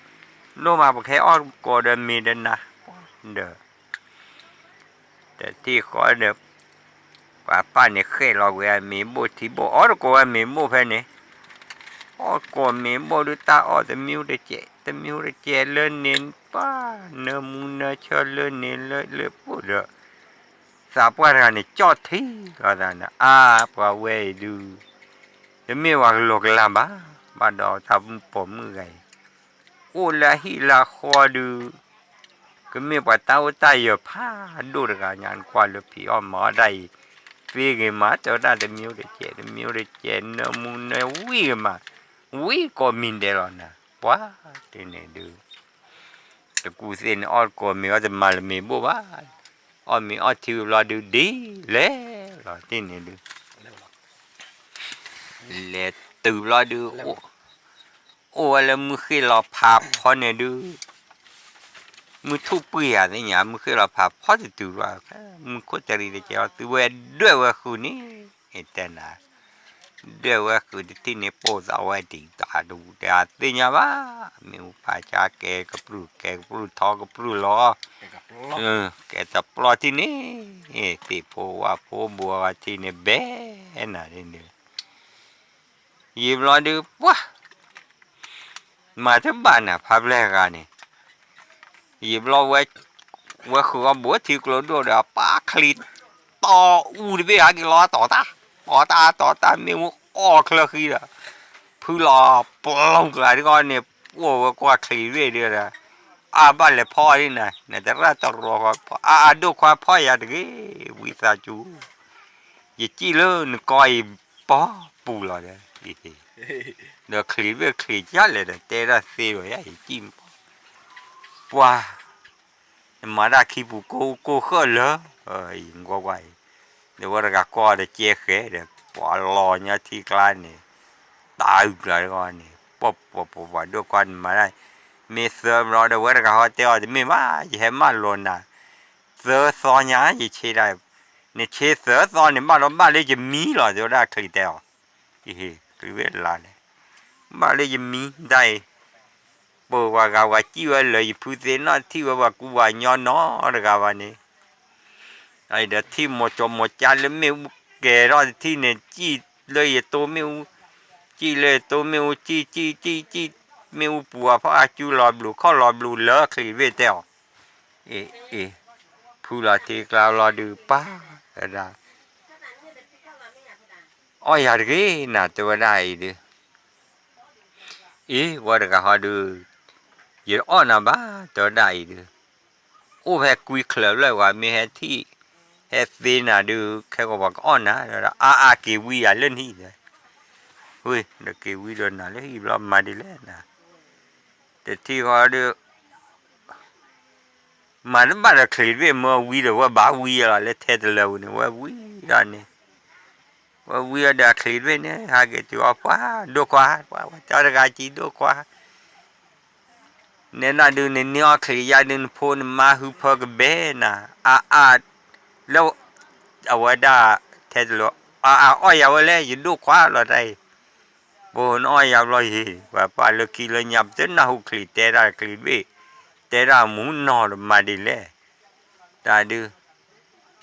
ၤ, လိၣ်မး ပကဟဲအီၣ်ကိးဒီးမ့ၤဒီးနၤ, ဒီး တထံၣ်ဃီဒီး ပှၤပၢ်န့ၣ်ဃဲၣ်လီၤဝဲမ့ၤဘိၣ်ထံဘိၣ် အီၣ်တကိးဝဲမ့ၤဘိၣ်ဖဲန့ၣ်, အီၣ်ကိးမ့ၤဘိၣ်ဒုး တၢ်အီၣ်တမံၤတကဲး တမံၤတကဲးလၢန့ၣ် ပှၤ နၢမူနၢဆၢလၢန့ၣ်လၢလၢပှိၢ်ဒီး သးပှၢ်တဂၤန့ၣ် ကၠီၣ်ထံလီၤသးန့ၣ် အါ ပှၤဝဲအံၤဒုး တမ့ၢ်ပှၤကလီၤကလးဘၣ်, ဘၣ်ဒီးတၢ်ပိာ်မုၣ်ဂၤအံၤ အိၣ်လၢအဟံၣ်လၢအဃီဒုး ကမ့ၢ်ပှၤတၢ်အိၣ်တၢ်ယၢၤဖးဒိၣ်တဂၤညါ နကွၢ်လၢဖံးအီၣ်မၤအီၣ်တၢ်အံၤ သ့ဂ့ၤမး တဲဝဲဒၣ်တမံၤတကဲး တမံၤတကဲး နၢမူနၢဝံၣ်ဂ့ၤမး ဝံၣ်ကိးမံၤဒဲးလီၤနၤ ပှၤတန့ၣ်ဒုး တကူသ့ၣ်န့ၣ် အီၣ်ကိးမ့ၤအီၣ်တမၤလၢမ့ၤဘိၣ်ဘၣ်, အီၣ်မ့ၤအီၣ်ထံဝံၤဘျီဒုး ဒ်လဲၣ်လီၤတန့ၣ်ဒုး လဲၤတုၤဘျီဒုး အိၣ်ဝဲလၢမုၢ်ဃ့ၢ်လီၤဖးဖီန့ၣ်ဒုး မုၢ်ထူၣ်ပှံၢ်ဧါသ့ၣ်ညါ မုၢ်ဃ့ၢ်လီၤဖးဖီတတုၤဘၣ်, မုၢ်ခိၣ်တရံးတကဲးလီၤ သုဝဲဒွဲၣ်ဝဲဃုာ်န့ၣ် တဲနၤ ဒွဲၣ်ဝဲဃုာ်တထံၣ်န့ၣ် ပိာ်သးဝဲဒံးတၢ်တဝူတၢ်သ့ၣ်ညါဘၣ်, မ့ၢ်အူဖးဆါကဲကပြုၢ် ကဲကပြုၢ်ထီကပြုၢ်လီၤ, ကဲတပျီထံၣ်န့ၣ် သ့ၣ်ဖိဝၣ်ဖိဘှီထံၣ်န့ၣ် ဘဲနၤန့ၣ် ယံာ်ဘျီဒုး ပှၤ မၤတဘၣ်နၤ ဖးဖျဲၣ်ဂၤန့ၣ် ယံာ်ဘျီဝဲ ဝဲဃုာ်အီၣ်ဘူးထံကျိဒိၣ်ဒီး ပၢ်ချံတီအူတဘ့ၣ် ဟဲက့ၤလီၤတီၤတၢ် တီၤတၢ်တီၤတၢ် မ့ၣ်အူအီၣ်ချၢဃံဒီး ဖုလီၤပျီကျါတဂီၢ်န့ၣ် အိၣ်ဝဲကွၢ်ချံတဘ့ၣ်ဒီး အါဘၣ်လဲၤဖီအီၣ်ဒ်နၤ နတရၣ်တရီဃီ အါအဒိၣ်ခွါဖီၣ်ယၤတဂ့ၤ ဝံသးစူၤ ယစံၣ်လၢနကီအံၤ ပီပူၤလီၤဒီး ဒီးချံးဘ့ၣ်ချံးကၢ်လဲၣ်ဒီး တဲဒၣ်သ့ဒီးယၤ ယစံၣ် ပှၤ နမၤတၢ်ခံပူၤကိၢ်ကိၢ်ဃၢလၢ ယကွၢ်ကွၢ်အံၤ ဒီးဝဲတဂၤကွၢ်ဒီးကဲဃဲဒီး ပှၤလီၤညါထံကျါန့ၣ် တၢ်အုၣ်ကျါတဂီၢ်န့ၣ် ပှၤပှၤပှၤပှၤဒိၣ်ခွါနမၤတၢ် မ့ၢ်သၢဘျီဒီး ဝဲတဂၤဟီတဲအီၤ တမ့ၢ်ဘၣ် ယဟဲမၢလီၤနၤ သၢသီညါ ယဆ့ဒၣ် နဆ့သၢသီန့ၣ် ဘၣ်ဒီးဘၣ်လၢယမံလီၤ တဲဝဲဒၣ်ချံးတဲအီၤ အံၤ ချံးဘ့ၣ်လါလဲၣ်, ဘၣ်လၢယမံတၢ်အံၤ, ပှၤဂၤဝဲစံၣ်ဝဲလၢယဖုသ့ၣ်နီၣ်ထံၣ်ဝဲပှၤကူပှၤညီနီတဂၤဘၣ်န့ၣ်, ဒီးထံၣ်မိၤကၠီၤမိၤကၠါလၢမ့ၣ်အူကဲၤထီၣ်တထံၣ်န့ၣ် စံၣ်လၢယတိၢ်မ့ၣ်အူ, စံၣ်လၢယတိၢ်မ့ၣ်အူ စံၣ် စံၣ် စံၣ် စံၣ်, မ့ၣ်အူပူၤအဖီၣ်အကၠူလီၤဘျုးခီၣ်လီၤဘျုးလၢချံးဘ့ၣ်တဲအီၤ, အ့ အ့ ဖုလီၤထံကျါလီၤဒုးပၢ်, ဝဲဒၣ် အီၣ်ယၤတဂ့ၤနၤ တဲဝဲဒၣ်အံၤဒုး, အ့ ဝဲတဂၤဟီဒုး, ယတအီၣ်နၤဘၣ် တဲဝဲဒၣ်အံၤဒုး, အိၣ်ဖဲကွံချၢးဖျၢၣ်ဝဲ မ့ၢ်ဟဲထံၣ်, ဟဲသ့နၤဒုး ခဲကီးပှၤကအီၣ်နၤ တဲဝဲဒၣ် အါအါက့ၤဝံယၤလၢနဟံၣ်, ဝ့ၢ် ဒီးက့ၤဝံဒီးနၤလၢဟံၣ်ဘျီ မၤဒ်လဲၣ်နၤ, တထံၣ်ဃီဒုး မၤတဘၣ်ဒီးချံးတဘ့ၣ် မၢဝံဒီးဝဲဘၣ်ဝံလီၤလၢထဲတလၢပူၤန့ၣ် ဝဲဝံဒီးန့ၣ်, ဝဲဝံဒီးချံးတဘ့ၣ်န့ၣ် ဟးက့ၤတုၤအီၤပှၢ် ဒိၣ်ခွါ ပှၢ်ဝဲတဲအီၤတဂၤကံဒိၣ်ခွါ, နဲဒၣ်ဒုးနန့ၢ်အီၣ်ချံးယါဒုး နဖိနမါဟုဖၢကဘဲနၤ, အါအါ လၢ အဝဲဒၣ် ထဲတလၢ အါအါအီၣ်ယၤဝဲလဲၣ် ယဒိၣ်ခွါလီၤတၢ်အံၤ, ပနအီၣ်ယၤဘျီယံၤ ပှၤပာ်လၢခံလၢညါ ပတနၢ်ဟူချံးတဲတၢ်ချံးတဘ့ၣ်, တဲတၢ်မူနီၢ်ဒီးမၤဒ်လဲၣ်, တၢ်ဒုး,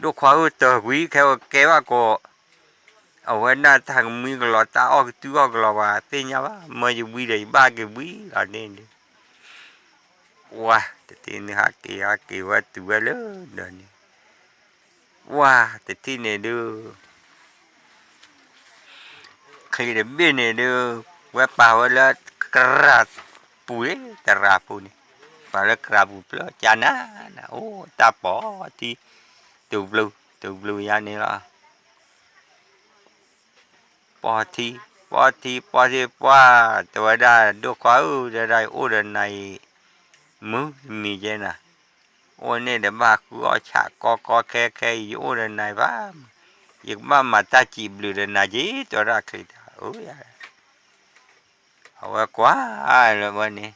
ဒိၣ်ခွါဧၢ တၢ်ကွံခဲဝဲကဲဘၣ်ကီး, အဝဲဒၣ်တၢ်ကမှံကလီၤ တၢ်အီၣ်ကတုၤအီၣ်ကလီၤ ပှၤသ့ၣ်ညါဘၣ် မၢယဝံဒီးယဘၣ်က့ၤဝံလီၤန့ၣ်ဒုး, ပှၢ် တထံၣ်န့ၣ်ဟးက့ၤဟးက့ၤဝဲတုၤဝဲလၢဒီးန့ၣ်, ပှၢ် တထံၣ်န့ၣ်ဒုး ချံးတဘ့ၣ်န့ၣ်ဒုး ဝဲပာ်ဝဲလၢ ကရၢပူၤန့ၣ် တရၢပူၤန့ၣ်, ပာ်လၢကရၢပူၤဖျၢၣ် ကနၤနၤ အိၣ်တၢ်ပီၢ်ထံ တဘျုး တဘျုးယါန့ၣ်လီၤ. ပီၢ်ထံ ပီၢ်ထံ ပီၢ်ထံ ပှၢ် တဲဝဲဒၣ် ဒိၣ်ခွါဧၢ တဲဝဲဒၣ် ယအိၣ်ဒီးနၤအံၤ မုၢ်တမံၤကဲနၤ, အိၣ်န့ၣ်ဒီးဘၣ်ဃုအီၣ်ဆးကီကီခဲခဲအံၤ ယအိၣ်ဒီးနၤဘၣ်, ယကဘၣ်မၤတၢ်စံးဘျုးဒီးနၤက့ၤ တဲဝဲဒၣ်ချံးတၢ်ဧၢ, အဝဲကွၢ်လၢဝဲန့ၣ်,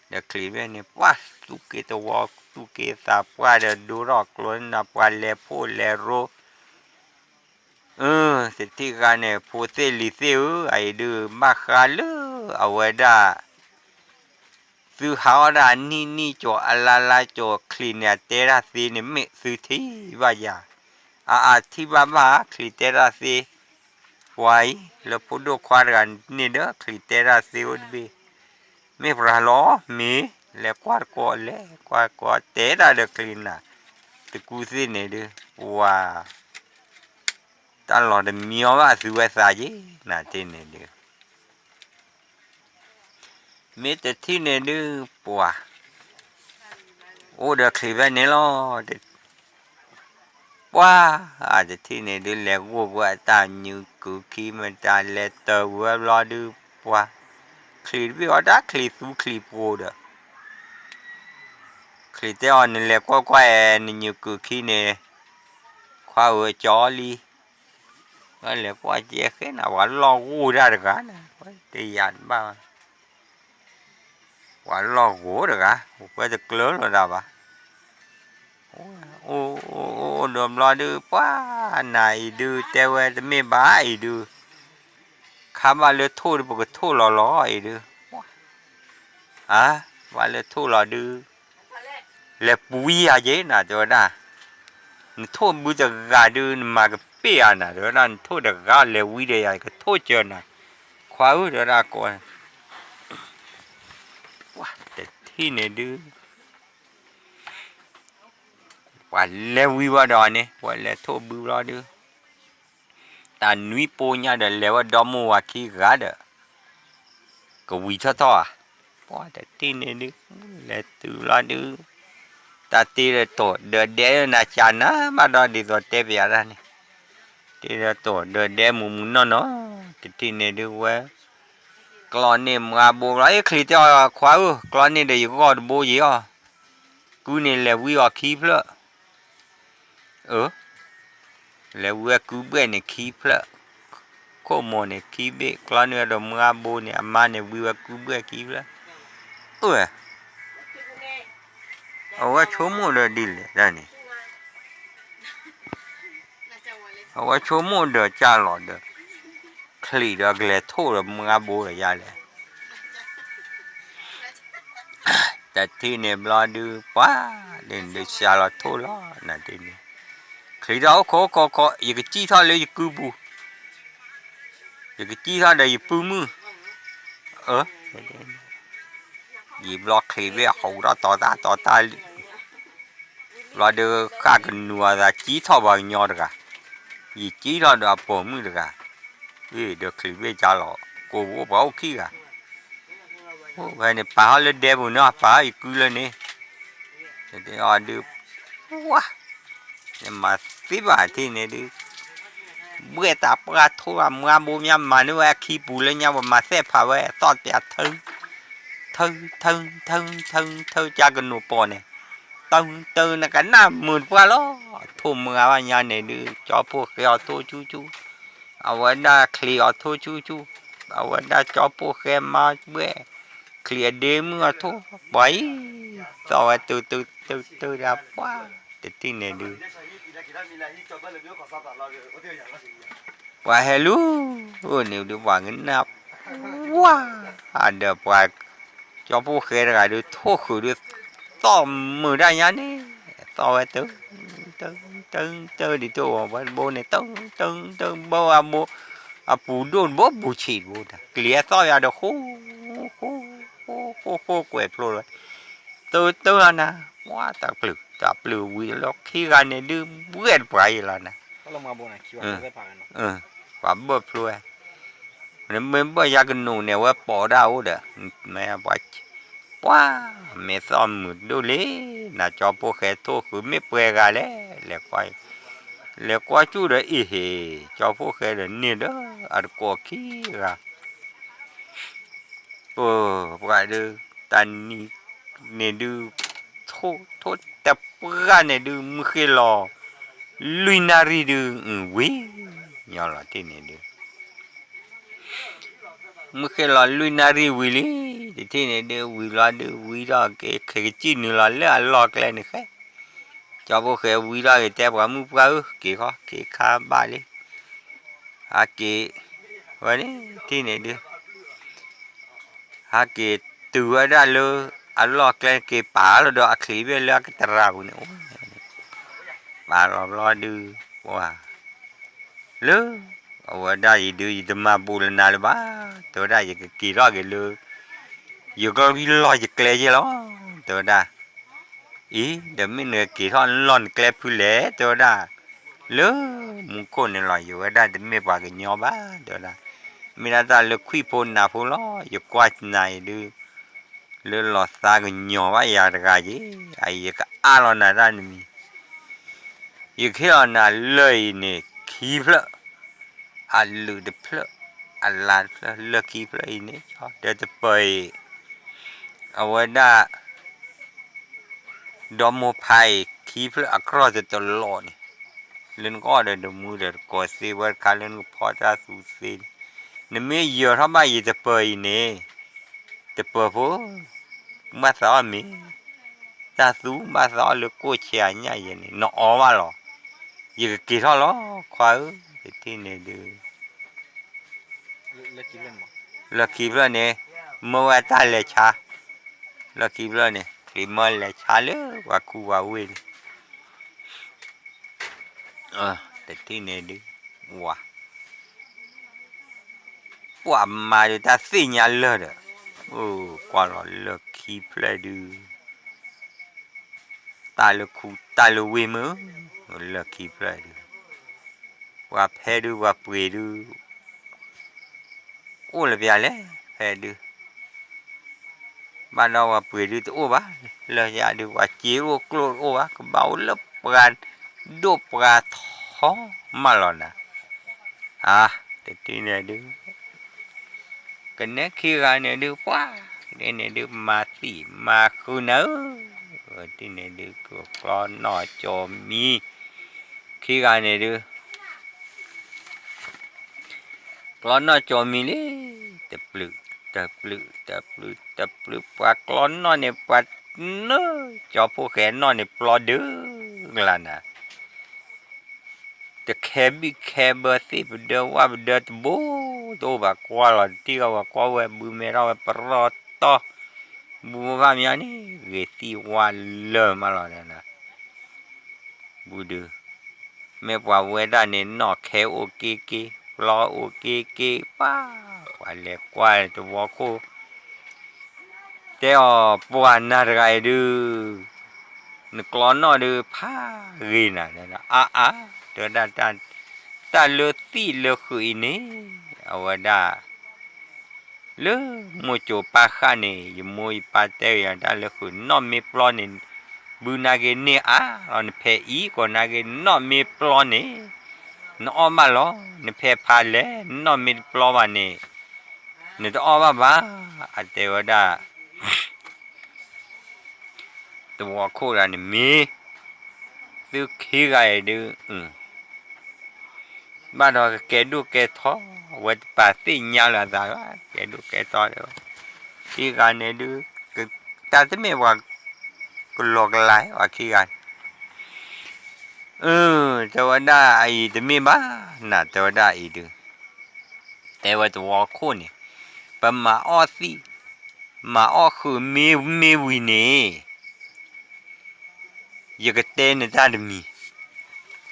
ဒီးချံးဘ့ၣ်န့ၣ် ပှၢ်သူၣ်က့သဝီ သူၣ်က့သးပှၢ်ဒီးဒိထီၣ်ကျိနၤ ပှၤလဲၤဖှိၣ်လဲၤရိ အၢ တထံၣ်ဃါန့ၣ် ဖိသ့ၣ်လံၤသ့ၣ်ဧၢ, အအံၤဒုး ဘၣ်ဃးလၢအဝဲဒၣ် သုဟးအီၣ်ဒၣ်အနံၣ်နံၣ်ကၠီၤအလါလါကၠီၤချံးန့ၣ် အတဲဒၣ်သ့န့ၣ် မ့ၢ်သုထံၣ်ဘၣ်ယၤ, အအါထံၣ်ဘၣ်ဘၣ် ချံးတဲဒၣ်သ့, ပှၤအံၤ လၢဖိဒိၣ်ခွါတဂၤန့ၣ်ဒီး ချံးတဲဒၣ်သ့အိၣ်တဘ့ၣ်, မ့ၢ်ပှၤလီၤ မ့ၢ် လဲၤကွၢ်တကိး လဲၤကွၢ်တကိး တဲဒၣ်ဒီးချံးနၤ, တကူသ့ၣ်န့ၣ်ဒုး ပှၤ တၢ်လီၤတမံၤအီၤဘၣ် သုဝဲသးယ့ၣ် နၤတထံၣ်န့ၣ်ဒုး, မ့ၢ်တထံၣ်န့ၣ်ဒုး ပှၤ အိၣ်ဒီးချံးဖဲန့ၣ်လီၤ. ပှၤ အတထံၣ်န့ၣ်ဒုး လဲၤဂိၢ်ပှၤတၢ်ညူးကုာ်ခံ မတၤလဲၤတၢၤဝဲဘျီဒုး ပှၤ ချံးတဘ့ၣ်အီၤ တၢ်ချံးသူချံးပှိၤဒီး ချံးတဲအီၤ နလဲၤကွၢ်ကွၢ်အဲ နညူးကုာ်ခံန့ၣ် ခွါဧၢ ကၠီလံ, လဲၤကွၢ်ကဲဃဲနၤ ပှၤလီၢ်ဂိၢ်တၢ်တဂၤန့ၣ် တယာ်တဘၣ်ဘၣ်, ပှၤလီၢ်ဂိၢ်တဂၤ ပှၤတကျၢၤလီၤတၢ်ဘၣ်, အိၣ်အိၣ်အိၣ်ဒီးဘျီဒုး ပှၤနၤအံၤဒုး တဲဝဲတမ့ၢ်ဘၣ်အံၤဒုး, ခါဘၣ်လၢထိၣ်ဒုး ပကထိၣ်လီၤလီၤအံၤဒုး, အါ ဘၣ်လၢထိၣ်လီၤဒုး လဲၤပှံယၤက့ၤနၤ တဲဝဲဒၣ်, နထိၣ်ဘုတဂၤဒုး နမၤကပ့ၢ်ဧါနၤ တဲဝဲဒၣ်, နထိၣ်တဂၤလဲၤဝံဒီးယၤ ကထိၣ်စၢၤနၤ, ခွါဧၢ တဲဝဲဒၣ်ကိး, ပှၤတထံၣ်န့ၣ်ဒုး ပှၤလဲၤဝံဝဲဒီးန့ၣ် ပှၤလဲၤထိၣ်ဘုဘျီဒုး တၢ်နွံပိညါဒီး လဲၤဝဲဒီမါဝၤခံဂၤဒီး ကဝံၤထီၣ်ထီၣ်ဧါ, ပှၤတထံၣ်န့ၣ်ဒုး လဲၤတုၤဘျီဒုး တၢ်တ့ဒီးတိာ်ဒီးဒဲနၤ ကနၤဘၣ်ဒီး ဒ်သိးတဲပယၤဒၣ်န့ၣ်, တ့ဒီးတိာ်ဒီးဒဲမူးမူးနီၢ်နီၢ်, တထံၣ်န့ၣ်ဒုးဝဲ ကျီန့ၢ်မါဘိဘျီ အချံးတဲအီၤ ခွါဧၢ ကျီန့ၢ်ဒီးယဂီၢ်တဘိယံၤအီၤ, ကုန့ၣ်လဲၤဝံအီၤခံဖျၢၣ် အၢ လဲၤဝံဝဲကုဘှဲၣ်န့ၣ်ခံဖျၢၣ်, ခိၣ်မိၢ်န့ၣ်ခံဘ့ၣ်, ကျီန့ၢ်ဝဲဒီးမါဘိန့ၣ် အမါန့ၣ်ဝံဝဲကုဘှဲၣ်ခံဖျၢၣ်, အၢ အဝဲဆိကမိၣ်ဒီးဒ်လဲၣ်ဒၣ်န့ၣ်, အဝဲဆိကမိၣ်ဒီးကၢ်လီၤဒီး ချ ချံးဒီးကလဲၤထိၣ်ဒီးမါဘိဒီးယါလဲၣ်. တထံၣ်န့ၣ်ဘျီဒုး ပှၤဒုး ဒုးစှၤလီၤထိၣ်လီၤနၤဒ်န့ၣ်, ချံးထီၣ်အိၣ်ခိးခိးခိး ယကစံၣ်ထီၣ်လၢယကုပူၤ, ယကစံၣ်ထီၣ်ဒီးယပုၢ်မုၣ်, အၢ ယံာ်ဘျီချံးဘ့ၣ်အဟူးထီၣ်တီၤတၢ်တီၤတၢ်လံ, ဘျီဒုးဃၣ်ကနူၤအသး စံၣ်ထီၣ်ပှၤကညီတဂၤ, ယံာ်စံၣ်ထီၣ်ဒီးအပိာ်မုၣ်တဂၤ, အ့ၣ် ဒီးချံးဘ့ၣ်ကၢ်လီၤ ကိးပူၤအိၣ်ပှၤအိၣ်ခံဂၤ, အိၣ်ဖဲန့ၣ် ပာ်ဟီၣ်လၢဒဲပူၤန့ၣ် ပာ်ဟီၣ်ယကုလၢန့ၣ်, ဒုး ဝါ နမၤသ့ဘၣ်ထံၣ်န့ၣ်ဒုး, ဘှဲၣ်တၢ်ပှၢ်ထိၣ်အမါဘိမး မၤန့ၢ်ဝဲအခံပူၤလၢညါ ပမၤသဲၣ်ဖးဝဲ အသီၣ်တပျး ထၢ ထၢ ထၢ ထၢ ထၢ ကၢ်ကနိးပိာ်န့ၣ်, တၢ တၢ နကနၣ်မုာ်တပှၢ်လီၤ, ထိၣ်မုာ်ဂၤဘၣ်ညါန့ၣ်ဒုး ကၠီဖိဃဲအီၤထိၣ်ဆူၣ်ဆူၣ်, အဝဲဒၣ်ချံးအီၤထိၣ်ဆူၣ်ဆူၣ်, အဝဲဒၣ်ကၠီဖိဃဲမါဘှဲၣ်, ချံးအဒ့မုၣ်အီၤထိၣ်, ပှၤအံၤ, သီၣ်ဝဲတၢ တၢ တၢ တၢ်ပှၢ်, တထံၣ်န့ၣ်ဒုး ပှၤဟဲလူၤန့ၣ်ဒုး ပှၤကနၣ်, ဝါ, ဒီးပှၤ ကၠီဖိဃဲတဂၤဒုး ထိၣ်ဃုာ်ဒုး သီၣ်မုာ်တၢ်ညါန့ၣ်, သီၣ်ဝဲတၢ တၢ တၢ တၢ ဒ်သိးဝဲတဘိန့ၣ် တၢ တၢ တၢ ဘၢဝဲအဘိ, အပူၤဒိၣ်တဘိ ပူၤဆံးတဘိ, ကျံၤအသီၣ်ယၤဒီး ဃိ ဃိ ဃိ ဃိ ကွဲးဖျိလီၤ, တၢ တၢ နၤ, ဝါ တၢ်ပျုၢ် တၢ်ပျုၢ်ဝံၤလီၤခံဂၤန့ၣ်ဒုး ဘှဲၣ်တပှၤအံၤလီၤနၤ, ပှၤဘၢၣ်ဖျိဝဲ, မ့ၢ်ဘၢၣ်ယၤကနိးန့ၣ် အဝဲပိာ်ဒၣ်အိၣ်ဒီး, မ့ၢ်ပှၤ, ပှၤ, မ့ၢ်သီၣ်မုာ်ဒိၣ်လံ, နၤကၠီဖိဃဲထိၣ်ဃုာ်မ့ၢ်ပှဲၤဂၤလဲၣ်, လဲၤကွၢ်, လဲၤကွၢ်စူၣ်ဒီးအံၤဟ့ၣ်, ကၠီဖိဃဲဒီးန့ၢ်ဒီးအတကိးခံဂၤ ပှၤဒုး, တၢ်နံၤန့ၣ်ဒုး, ထိၣ် ထိၣ်တပှၢ်န့ၣ်ဒုး မုၢ်ဃ့ၢ်လီၤ, လွံၢ်နၣ်ရံၣ်ဒုး, ဝံၤ, ညီလီၤတထံၣ်န့ၣ်ဒုး, မုၢ်ဃ့ၢ်လီၤလွံၢ်နၣ်ရံၣ်ဝံၤလံ, တထံၣ်န့ၣ်ဒုး ဝံၤလီၤဒုး ဝံၤထီၣ်က့ၤ ခဲကစံၣ်နုာ်လီၤလၢအလီၢ်ကျဲန့ၣ်ဃဲ, ကၠီဖိဃဲဝံၤထီၣ်က့ၤ တဲပှၤမုၣ်ပှၢ်ဧၢ က့ၤဃီ က့ၤခါဘၣ်လံ, ဟးက့ၤ, ဝဲန့ၣ် တထံၣ်န့ၣ်ဒုး ဟဲက့ၤတုၤဝဲဒၣ်လၢ အလီၢ်ကျဲက့ၤပာ်လီၤဒီးအချံးဘ့ၣ်လၢအကတရၢပူၤန့ၣ်, ပာ်လီၤဘျီဒုး, ပှၤ, လၢ, အဝဲဒၣ်အံၤဒုး ယတမၤဘူးလၢနၤလၢၤဘၣ်, တဲဝဲဒၣ် ယကက့ၤထီၣ်က့ၤလၢ, ယကလီၢ်ယကျဲယဲၢ်လီၤ, တဲဝဲဒၣ် အံၤ ဒီးမ့ၢ်နကက့ၤထီၣ်လီၢ်နကျဲဖုလဲၣ် တဲဝဲဒၣ်, လၢမူခိၣ်န့ၣ်လီၤ ယဝဲဒၣ်တမ့ၢ်ပှၤကညီဘၣ် တဲဝဲဒၣ်, မ့ၢ်ဒၣ်တၢ်လၢခွံၣ်ဖိနးဖိလီၤ ယကွၢ်နၤအံၤဒုး, လၢလီၤသးကညီၤဘၣ်ယၤတဂၤယ့ၢ်, အံၤယကအးလီၤနၤတၢ်နမံၤ, ယကဟ့ၣ်လီၤနၤလၢၢ်အံၤန့ၣ် ခံဖျၢၣ်, အလုၢ်တဖျၢၣ်, အလါတဖျၢၣ် လၢၢ်ခံဖျၢၣ်အံၤန့ၣ် ဒီးတပၢၤအံၤ, အဝဲဒၣ် ဒီမိၢ်ဖါအံၤ ခံဖျၢၣ်အကြီၢ်တတလီၤန့ၣ်, လၢနကအီၣ်ဒီးတမူဒီးတကိးသ့ဝဲတခါလၢနကဖီတၢ်သူသ့န့ၣ်, နမ့ၢ်ယၢၤထီၣ်ဘၣ်ယတပၢၤအံၤန့ၣ်, တပၢၤဖိ, ဘၣ်သးအီၣ်မ့ၤ, တၢ်သူဘၣ်သးအီၣ်လၢကိၣ်ဆဲးအညၣ်ယဲန့ၣ် နအီၣ်ဘၣ်လီၤ, ယကက့ၤထီၣ်လီၤ ခွါဧၢ, တထံၣ်န့ၣ်ဒုး လၢခံဖျၢၣ်န့ၣ်, မၢဝဲတၢ်လဲၤဆါ, လၢခံဖျၢၣ်န့ၣ် ချံးမၢလဲၤဆါလၢပှၤခူပှၤဝ့ၢ်န့ၣ်, တထံၣ်န့ၣ်ဒုး, ဝၤ, ပှၤမၤဒီးတၢ်သ့ၣ်ညါလၢာ်ဒီး, အိၣ်ကွၢ်လီၤလၢခံဖျၢၣ်ဒုး တၢ်လၢခူတၢ်လၢဝ့ၢ်မုၢ်, လၢခံဖျၢၣ်ဒုး, ပှၤဖဲဒုးပှၤပှ့ၤဒုး, အိၣ်လၢပျၢၤလဲၣ် ဖဲဒုး, ဘၣ်ဒီးပှၤပှ့ၤဒုးတအိၣ်ဘၣ်, လၢယၤဒုးပှၤစ့အိၣ်ကျိၣ်တအိၣ်ဘၣ် ကဘၣ်အိၣ်လၢပှၤဒိၣ်ပှၤထီမးလီၤနၤ, အါ, တထံၣ်န့ၣ်ဒုး ကနဲခံဂၤန့ၣ်ဒုး ပှၤ, ကနဲန့ၣ်ဒုး မၤသံၣ်မၤဃုာ်နၤဧၢ, တထံၣ်န့ၣ်ဒုး ကျီနီၢ်ကၠီမံၤ, ခံဂၤန့ၣ်ဒုး, ကျီနီၢ်ကၠီမံၤလံ, တပျုး, တပျုး, တပျုး, တပျုး, ပှၤကျီနီၢ်န့ၣ် ပှၤနၢ, ကၠီဖိဃဲနီၢ်န့ၣ် ပျီဒုးကလါနၤ တခဲဘံၣ်ခဲဘၢသ့ၣ်ပဒၢဝၣ်ပဒၢတဘိ တအိၣ်ဘၣ်ကွၢ်လီၤတံၢ်ဂီၢ်ဝဲကွၢ်ဝဲဘုမဲထီၣ်ဝဲပရီတီၢ် ဘုဘၣ်မၠါန့ၣ် ဂ့ၤသံၣ်ဝါလၢမးလီၤဒီး ဘုဒုး မ့ၢ်ပှၤဝဲဒၣ်န့ၣ် နီၣ်ခဲအိၣ်က့က့ ပျီအိၣ်က့က့ ပၢ် ပှၤလဲၤကွၢ်တဝီခိၣ် တဲအီၤ ပှၤနၤတဂၤအံၤဒုး နကျီနီၣ်ဒုးဖးဂ့ၤနၤ အါအါ တဲဝဲဒၣ် တၢ်လၢသံၣ်လၢဃုာ်အံၤန့ၣ် အဝဲဒၣ် လၢမိၢ်ကၠိၤပၢ်ဃၣ်န့ၣ် ယမိၢ်ယပၢ်တဲယၤ တၢ်လၢဃုာ်နီၣ်မ့ၢ်ပျီန့ၣ် ဘုနာ်က့ၤန့ၢ်အါလီၤ နဖဲအံၤကိးနာ်က့ၤ နီၣ်မ့ၢ်ပျီန့ၣ် နအီၣ်ဘၣ်လီၤ နဖဲဖးလဲၣ် နနီၣ်မ့ၢ်တပျီဘၣ်န့ၣ် နတအီၣ်ဘၣ်ဘၣ် အတဲဝဲဒၣ် တဝီခိၣ်တဂၤန့ၣ်မ့ၢ် သုခံဂၤအံၤဒုး ဘၣ်ဒီးကကဲဒိၣ်ကဲထီ အဝဲတပာ်သ့ၣ်ညါလၢအသးဘၣ် ကဲဒိၣ်ကဲထီဒီး ခံဂၤန့ၣ်ဒုး တၢ်တမ့ၢ်ပှၤ ကလီကလါ ပှၤခံဂၤန့ၣ် အၢ တဲဝဲဒၣ်အံၤတမ့ၢ်ဘၣ် နၤတဲဝဲဒၣ်အံၤဒုး တဲဝဲတဝီခိၣ်န့ၣ် ပမၤအီၣ်သံၣ် မၤအီၣ်ဃုာ်မ့ၢ်မ့ၢ်ဝံၤန့ၣ် ယကတဲနတၢ်တမံၤ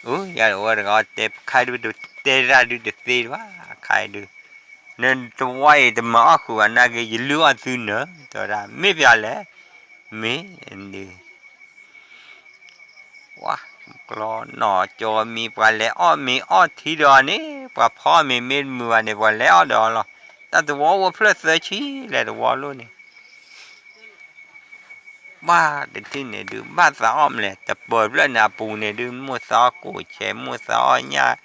အၢယၤတဝဲတဂၤတဲခါဒုး တဲတၢ်ဒုးတသ့ဘၣ် ခါဒုး နတဝီအံၤတမၤအီၣ်ဃုာ်ဘၣ်နာ်က့ၤ ယလုၢ်အီၣ်သုနၢၤ တဲဝဲဒၣ် မ့ၢ်ပျၢ်လဲၣ် မ့ၢ်ဒုး ဝါ ကျီနီၣ်ကၠီမံၤ ပှၤလဲၤအီၣ်မ့ၤအီၣ်ထံဒီးအီၤန့ၣ် ပှၤဖီမ့ၤမ့ၢ်တမုာ်ဘၣ်န့ၣ် ပှၤလဲၤအီၣ်ဒီးအီၤလီၤ တၢ်တဝီအိၣ်ဖျၢၣ်သၢဆံလဲၣ် တဝီလိၣ်န့ၣ် ဘၣ်တထံၣ်န့ၣ်ဒုး ဘၣ်သးအီၣ်မလဲၣ် တပၢၤဖျၢၣ်န့ၣ်အပူၤန့ၣ်ဒုး မိၢ်သးအီၣ်ကိၣ်ဆဲး မိၢ်သးအီၣ်ညၣ်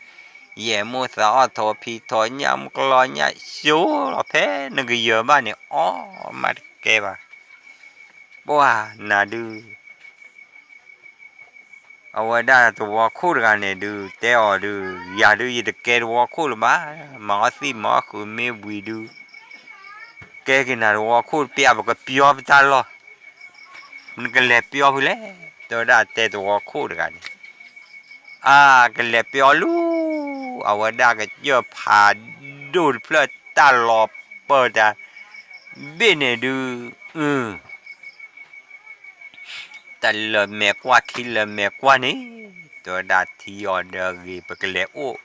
ယဲၢ် မိၢ်သးအီၣ်ထိးဖံးထိးညၣ် မုၢ်ကျီညၣ် ဆိလီၤဖဲနကယၢၤဘၣ်န့ၣ် အီၣ်မးတကဲဘၣ် ပှၢ်နၤဒုး အဝဲဒၣ်တဝီခိၣ်တဂၤန့ၣ်ဒုး တဲအီၤဒုး ယၤဒုး ယတကဲတဝီခိၣ်လၢၤဘၣ်, မၤအီၣ်သံၣ်မၤအီၣ်ဃုာ်မ့ၢ်ဝံၤဒုး ကဲက့ၤနၤတဝီခိၣ် ပျဲပကပျီပတၢ်လီၢ်, နကလဲၤပျီဖုလဲၣ်, တဲဝဲဒၣ်တဲတဝီခိၣ်တဂၤန့ၣ်, အါ ကလဲၤပျီလူ, အဝဲဒၣ်ကစၢၢ်ဖးဒိၣ်တဖျၢၣ်တၢ်လီၤပၢၢ်တၢ် ဘ့ၣ်န့ၣ်ဒုး အ တၢ်လၢမဲာ်ကွၢ်ခံလၢမဲာ်ကွၢ်န့ၣ်, တဲဝဲဒၣ်ထံအီၤဒီးဂ့ၤ ပကလဲၤအိၣ်,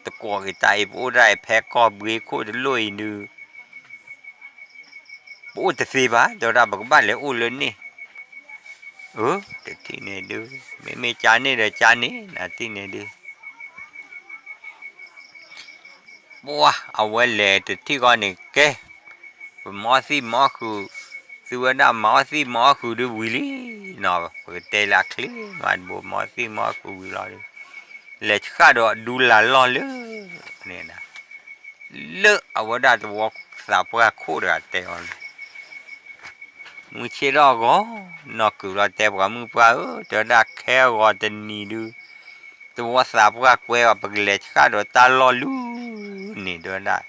တကိးဂ့ၤတၢ်အံၤ ပအိၣ်ဒၣ်အံၤဖဲကီၢ်ဘှ့ခိၣ်တလိၣ်အံၤဒုး, ပအိၣ်တသ့ဘၣ်, တဲဝဲဒၣ်ပကဘၣ်လဲၤအိၣ်လၢန့ၣ်, အ တထံၣ်န့ၣ်ဒုး, မ့မ့ၢ်ကၢန့ၣ်ဒီးကၢန့ၣ် နထံၣ်န့ၣ်ဒုး ပှၢ် အဝဲလဲၤတထံၣ်ဃီန့ၣ်ကဲ, ပမၤအီၣ်သံၣ်မၤအီၣ်ဃုာ်, သုဝဲဒၣ်မၤအီၣ်သံၣ်မၤအီၣ်ဃုာ်ဒုးဝံၤလံနီၤ, ပကတဲလၢအချ့မးတဘိ မၤအီၣ်သံၣ်မၤအီၣ်ဃုာ်ဝံၤလီၤဒုး, လဲၤဆှၣ်ဒီးဒူလၢ်လီၢ်လၢန့ၣ်, လၢအဝဲဒၣ်တဝီသးပှၢ်ခိၣ်တဂၤတဲအီၤန့ၣ် မုၢ်ဆ့ၣ်ထီၣ်ဂီၤနီၢ်ကုာ်လီၤ တဲပှၤမုၣ်ပှၢ်ဧၢ, တဲဝဲဒၣ်ခဲဂီၤတနံၤဒုး, တဝီသးပှၢ်ကွဲအီၤ ပကလဲၤဆှၣ်ဒီးတၢ်လီၢ်လူၤန့ၣ် တဲဝဲဒၣ်,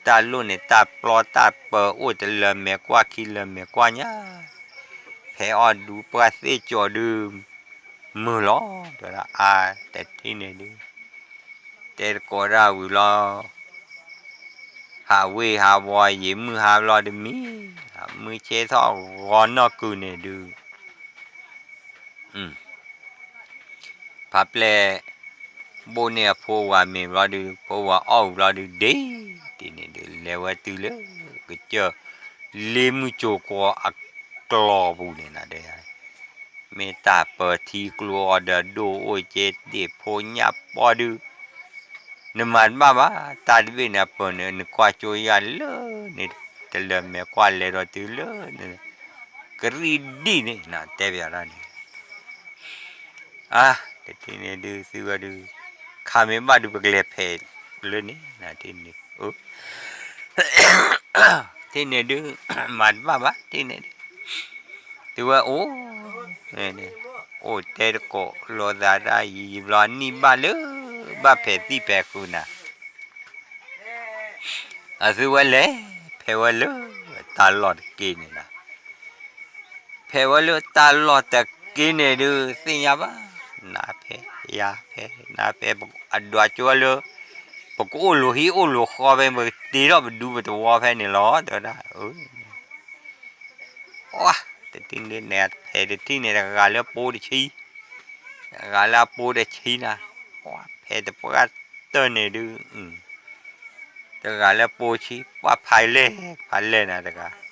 တၢ်လိၣ်န့ၣ် တၢ်ပျီတၢ်ပၢၤအိၣ်တလၢမဲာ်ကွၢ်ခံလၢမဲာ်ကွၢ်ညါ, ဖဲအီၣ်ဒူပှၢ်သ့ၣ်ကၠီၤဒုး, မုာ်လီၤ တဲဝဲဒၣ်အါ တထံၣ်န့ၣ်ဒုး တဲတကိးဒၣ်ဝံၤလီၤ, ဟးဝ့ၢ်ဟးဝီၤယံာ်မုၢ်ဟါဘျီတမံၤ, မုၢ်ဆ့ၣ်ထီၣ်ဂီၤနီၢ်ကုာ်န့ၣ်ဒုး, ဖးပျဲၢ်, ဘိၣ်န့ၢ်အဖိဝၤမ့ၤဘျီဒုး ဖိဝၤအီၣ်ဝံၤဘျီဒုး ဒ့တံၢ်န့ၣ်ဒုး လဲၤဝဲတုၤလၢ, ကစၢၢ်, လ့မုၢ်ကၠိၤကီၤအကျီၤပူၤန့ၣ်နၤဒီး မ့ၢ်တၢ်ပၢၤထံကျိအီၤဒီးဒိၣ်အိၣ်က့ဒ့ၣ်ဖိညၣ်ပီဒုး, နမၤတဘၣ်ဘၣ် တၢ်တဘ့ၣ်န့ၣ်အပၢၤန့ၣ် နကွၢ်ကၠိယၤလၢန့ၣ်, တလၢမဲာ်ကွၢ်လဲၤဒီးတုၤလၢန့ၣ်, ကရံၣ်ဒံၣ်န့ၣ်နတဲပၠးဒၣ်န့ၣ်, အါ, တထံၣ်န့ၣ်ဒုးသုဝဲဒုး, ခါမ့ၢ်ဘၣ်ဒုးပကလဲၤဖဲးလၢန့ၣ်နထံၣ်န့ၣ် ထံၣ်န့ၣ်ဒုး, မၤတဘၣ်ဘၣ် ထံၣ်န့ၣ်ဒုး, သုဝဲအိၣ်, အိၣ်တဲတကိးလိာ်သးတၢ်ယံာ်ယံာ်ဘျီနံၣ်ဘၣ်လၢ, ဘၣ်ဖဲးသံၣ်ဖဲးဃုာ်နၤ, အသုဝဲလဲၤ, ဖဲးဝဲလၢ, တၢ်လီၢ်တက့ၢ်န့ၣ်နၤ, ဖဲးဝဲလၢတၢ်လီၢ်တက့ၢ်န့ၣ်ဒုး သ့ၣ်ညါဘၣ်, နဖဲး ယၤဖဲနၤဖဲ အဒွးကၠိလၢ ပကအိၣ်လိၤဟံၣ်အိၣ်လိၤဃီဖဲ ပကတ့ထီၣ်ပဒူပတဝီဖဲန့ၣ်လီၤ တဲဝဲဒၣ်. အၢ တထံၣ်န့ၣ် ဖဲတထံၣ်န့ၣ် တဂၤလၢပိတဆံ, တဂၤလၢအပိတဆံနၤ, ဖဲတပှၢ်တၢၢ်န့ၣ်ဒုး တဂၤလၢပိဆံ ပှၤဖးလဲၢ် ဖးလဲၢ်နၤတဂၤ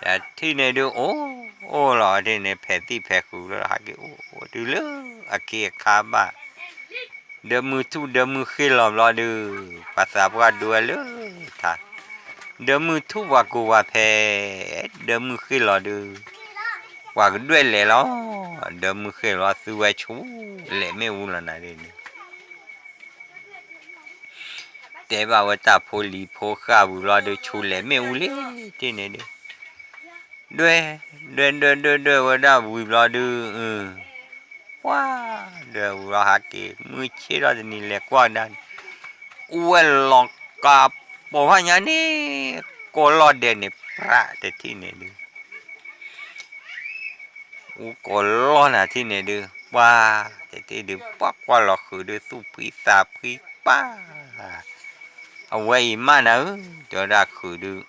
တထံၣ်န့ၣ်ဒုး အိၣ် အိၣ်လီၤတထံၣ်န့ၣ် ဖဲသံၣ်ဖဲဃုာ်လၢဟးက့ၤအိၣ် အိၣ်တုၤလၢအခ့အခါဘၣ် ဒၢမုၢ်ထူၣ်ဒၢမုၢ်ဃ့ၢ်လီၤဘျီဒုး ပှၤသးပှၢ်ဒိဝဲလၢထါ, ဒၢမုၢ်ထူၣ်ပှၤကူၤပှၤဖဲး, ဒၢမုၢ်ဃ့ၢ်လီၤဒုး ပှၤကဒွဲၣ်လဲၤလီၤ, ဒၢမုၢ်ဃ့ၢ်လီၤသုဝဲဆူ လဲၤမ့ၣ်အူလီၤနၤဒ်န့ၣ် တဲဘၣ်ဝဲတၢ်ဖိလံၤဖိဃၢ်ဝံၤဘျီဒုး ဆူလဲၤမ့ၣ်အူလံ တထံၣ်န့ၣ်ဒုး ဒွဲၣ် ဒွဲၣ်ဒွဲၣ်ဒွဲၣ်ဒွဲၣ်ဝဲဒၣ်ဝံၤဘျီဒုး ပှၤ ဒွဲၣ်ဝံၤဘျီဟးက့ၤ မုၢ်ဆ့ၣ်ထီၣ်တနံၤလဲၤကွၢ်ကဒါန့ၣ် အူဝဲလီၤကးပိာ်ဖးညါန့ၣ် ကိးလီၢ်ဒဲးန့ၣ် ပြးတထံၣ်န့ၣ်ဒုး အူကိးလီၢ်နၤထံၣ်န့ၣ်ဒုး ပှၤတထံၣ်ဒုး ပှၤကွၢ်လီၤဃုာ်ဒုး သူၣ်ဖှံသးဖှံပၢ် အဝဲအံၤမးနၤဧၢ တဲဝဲဒၣ်ဃုာ်ဒုး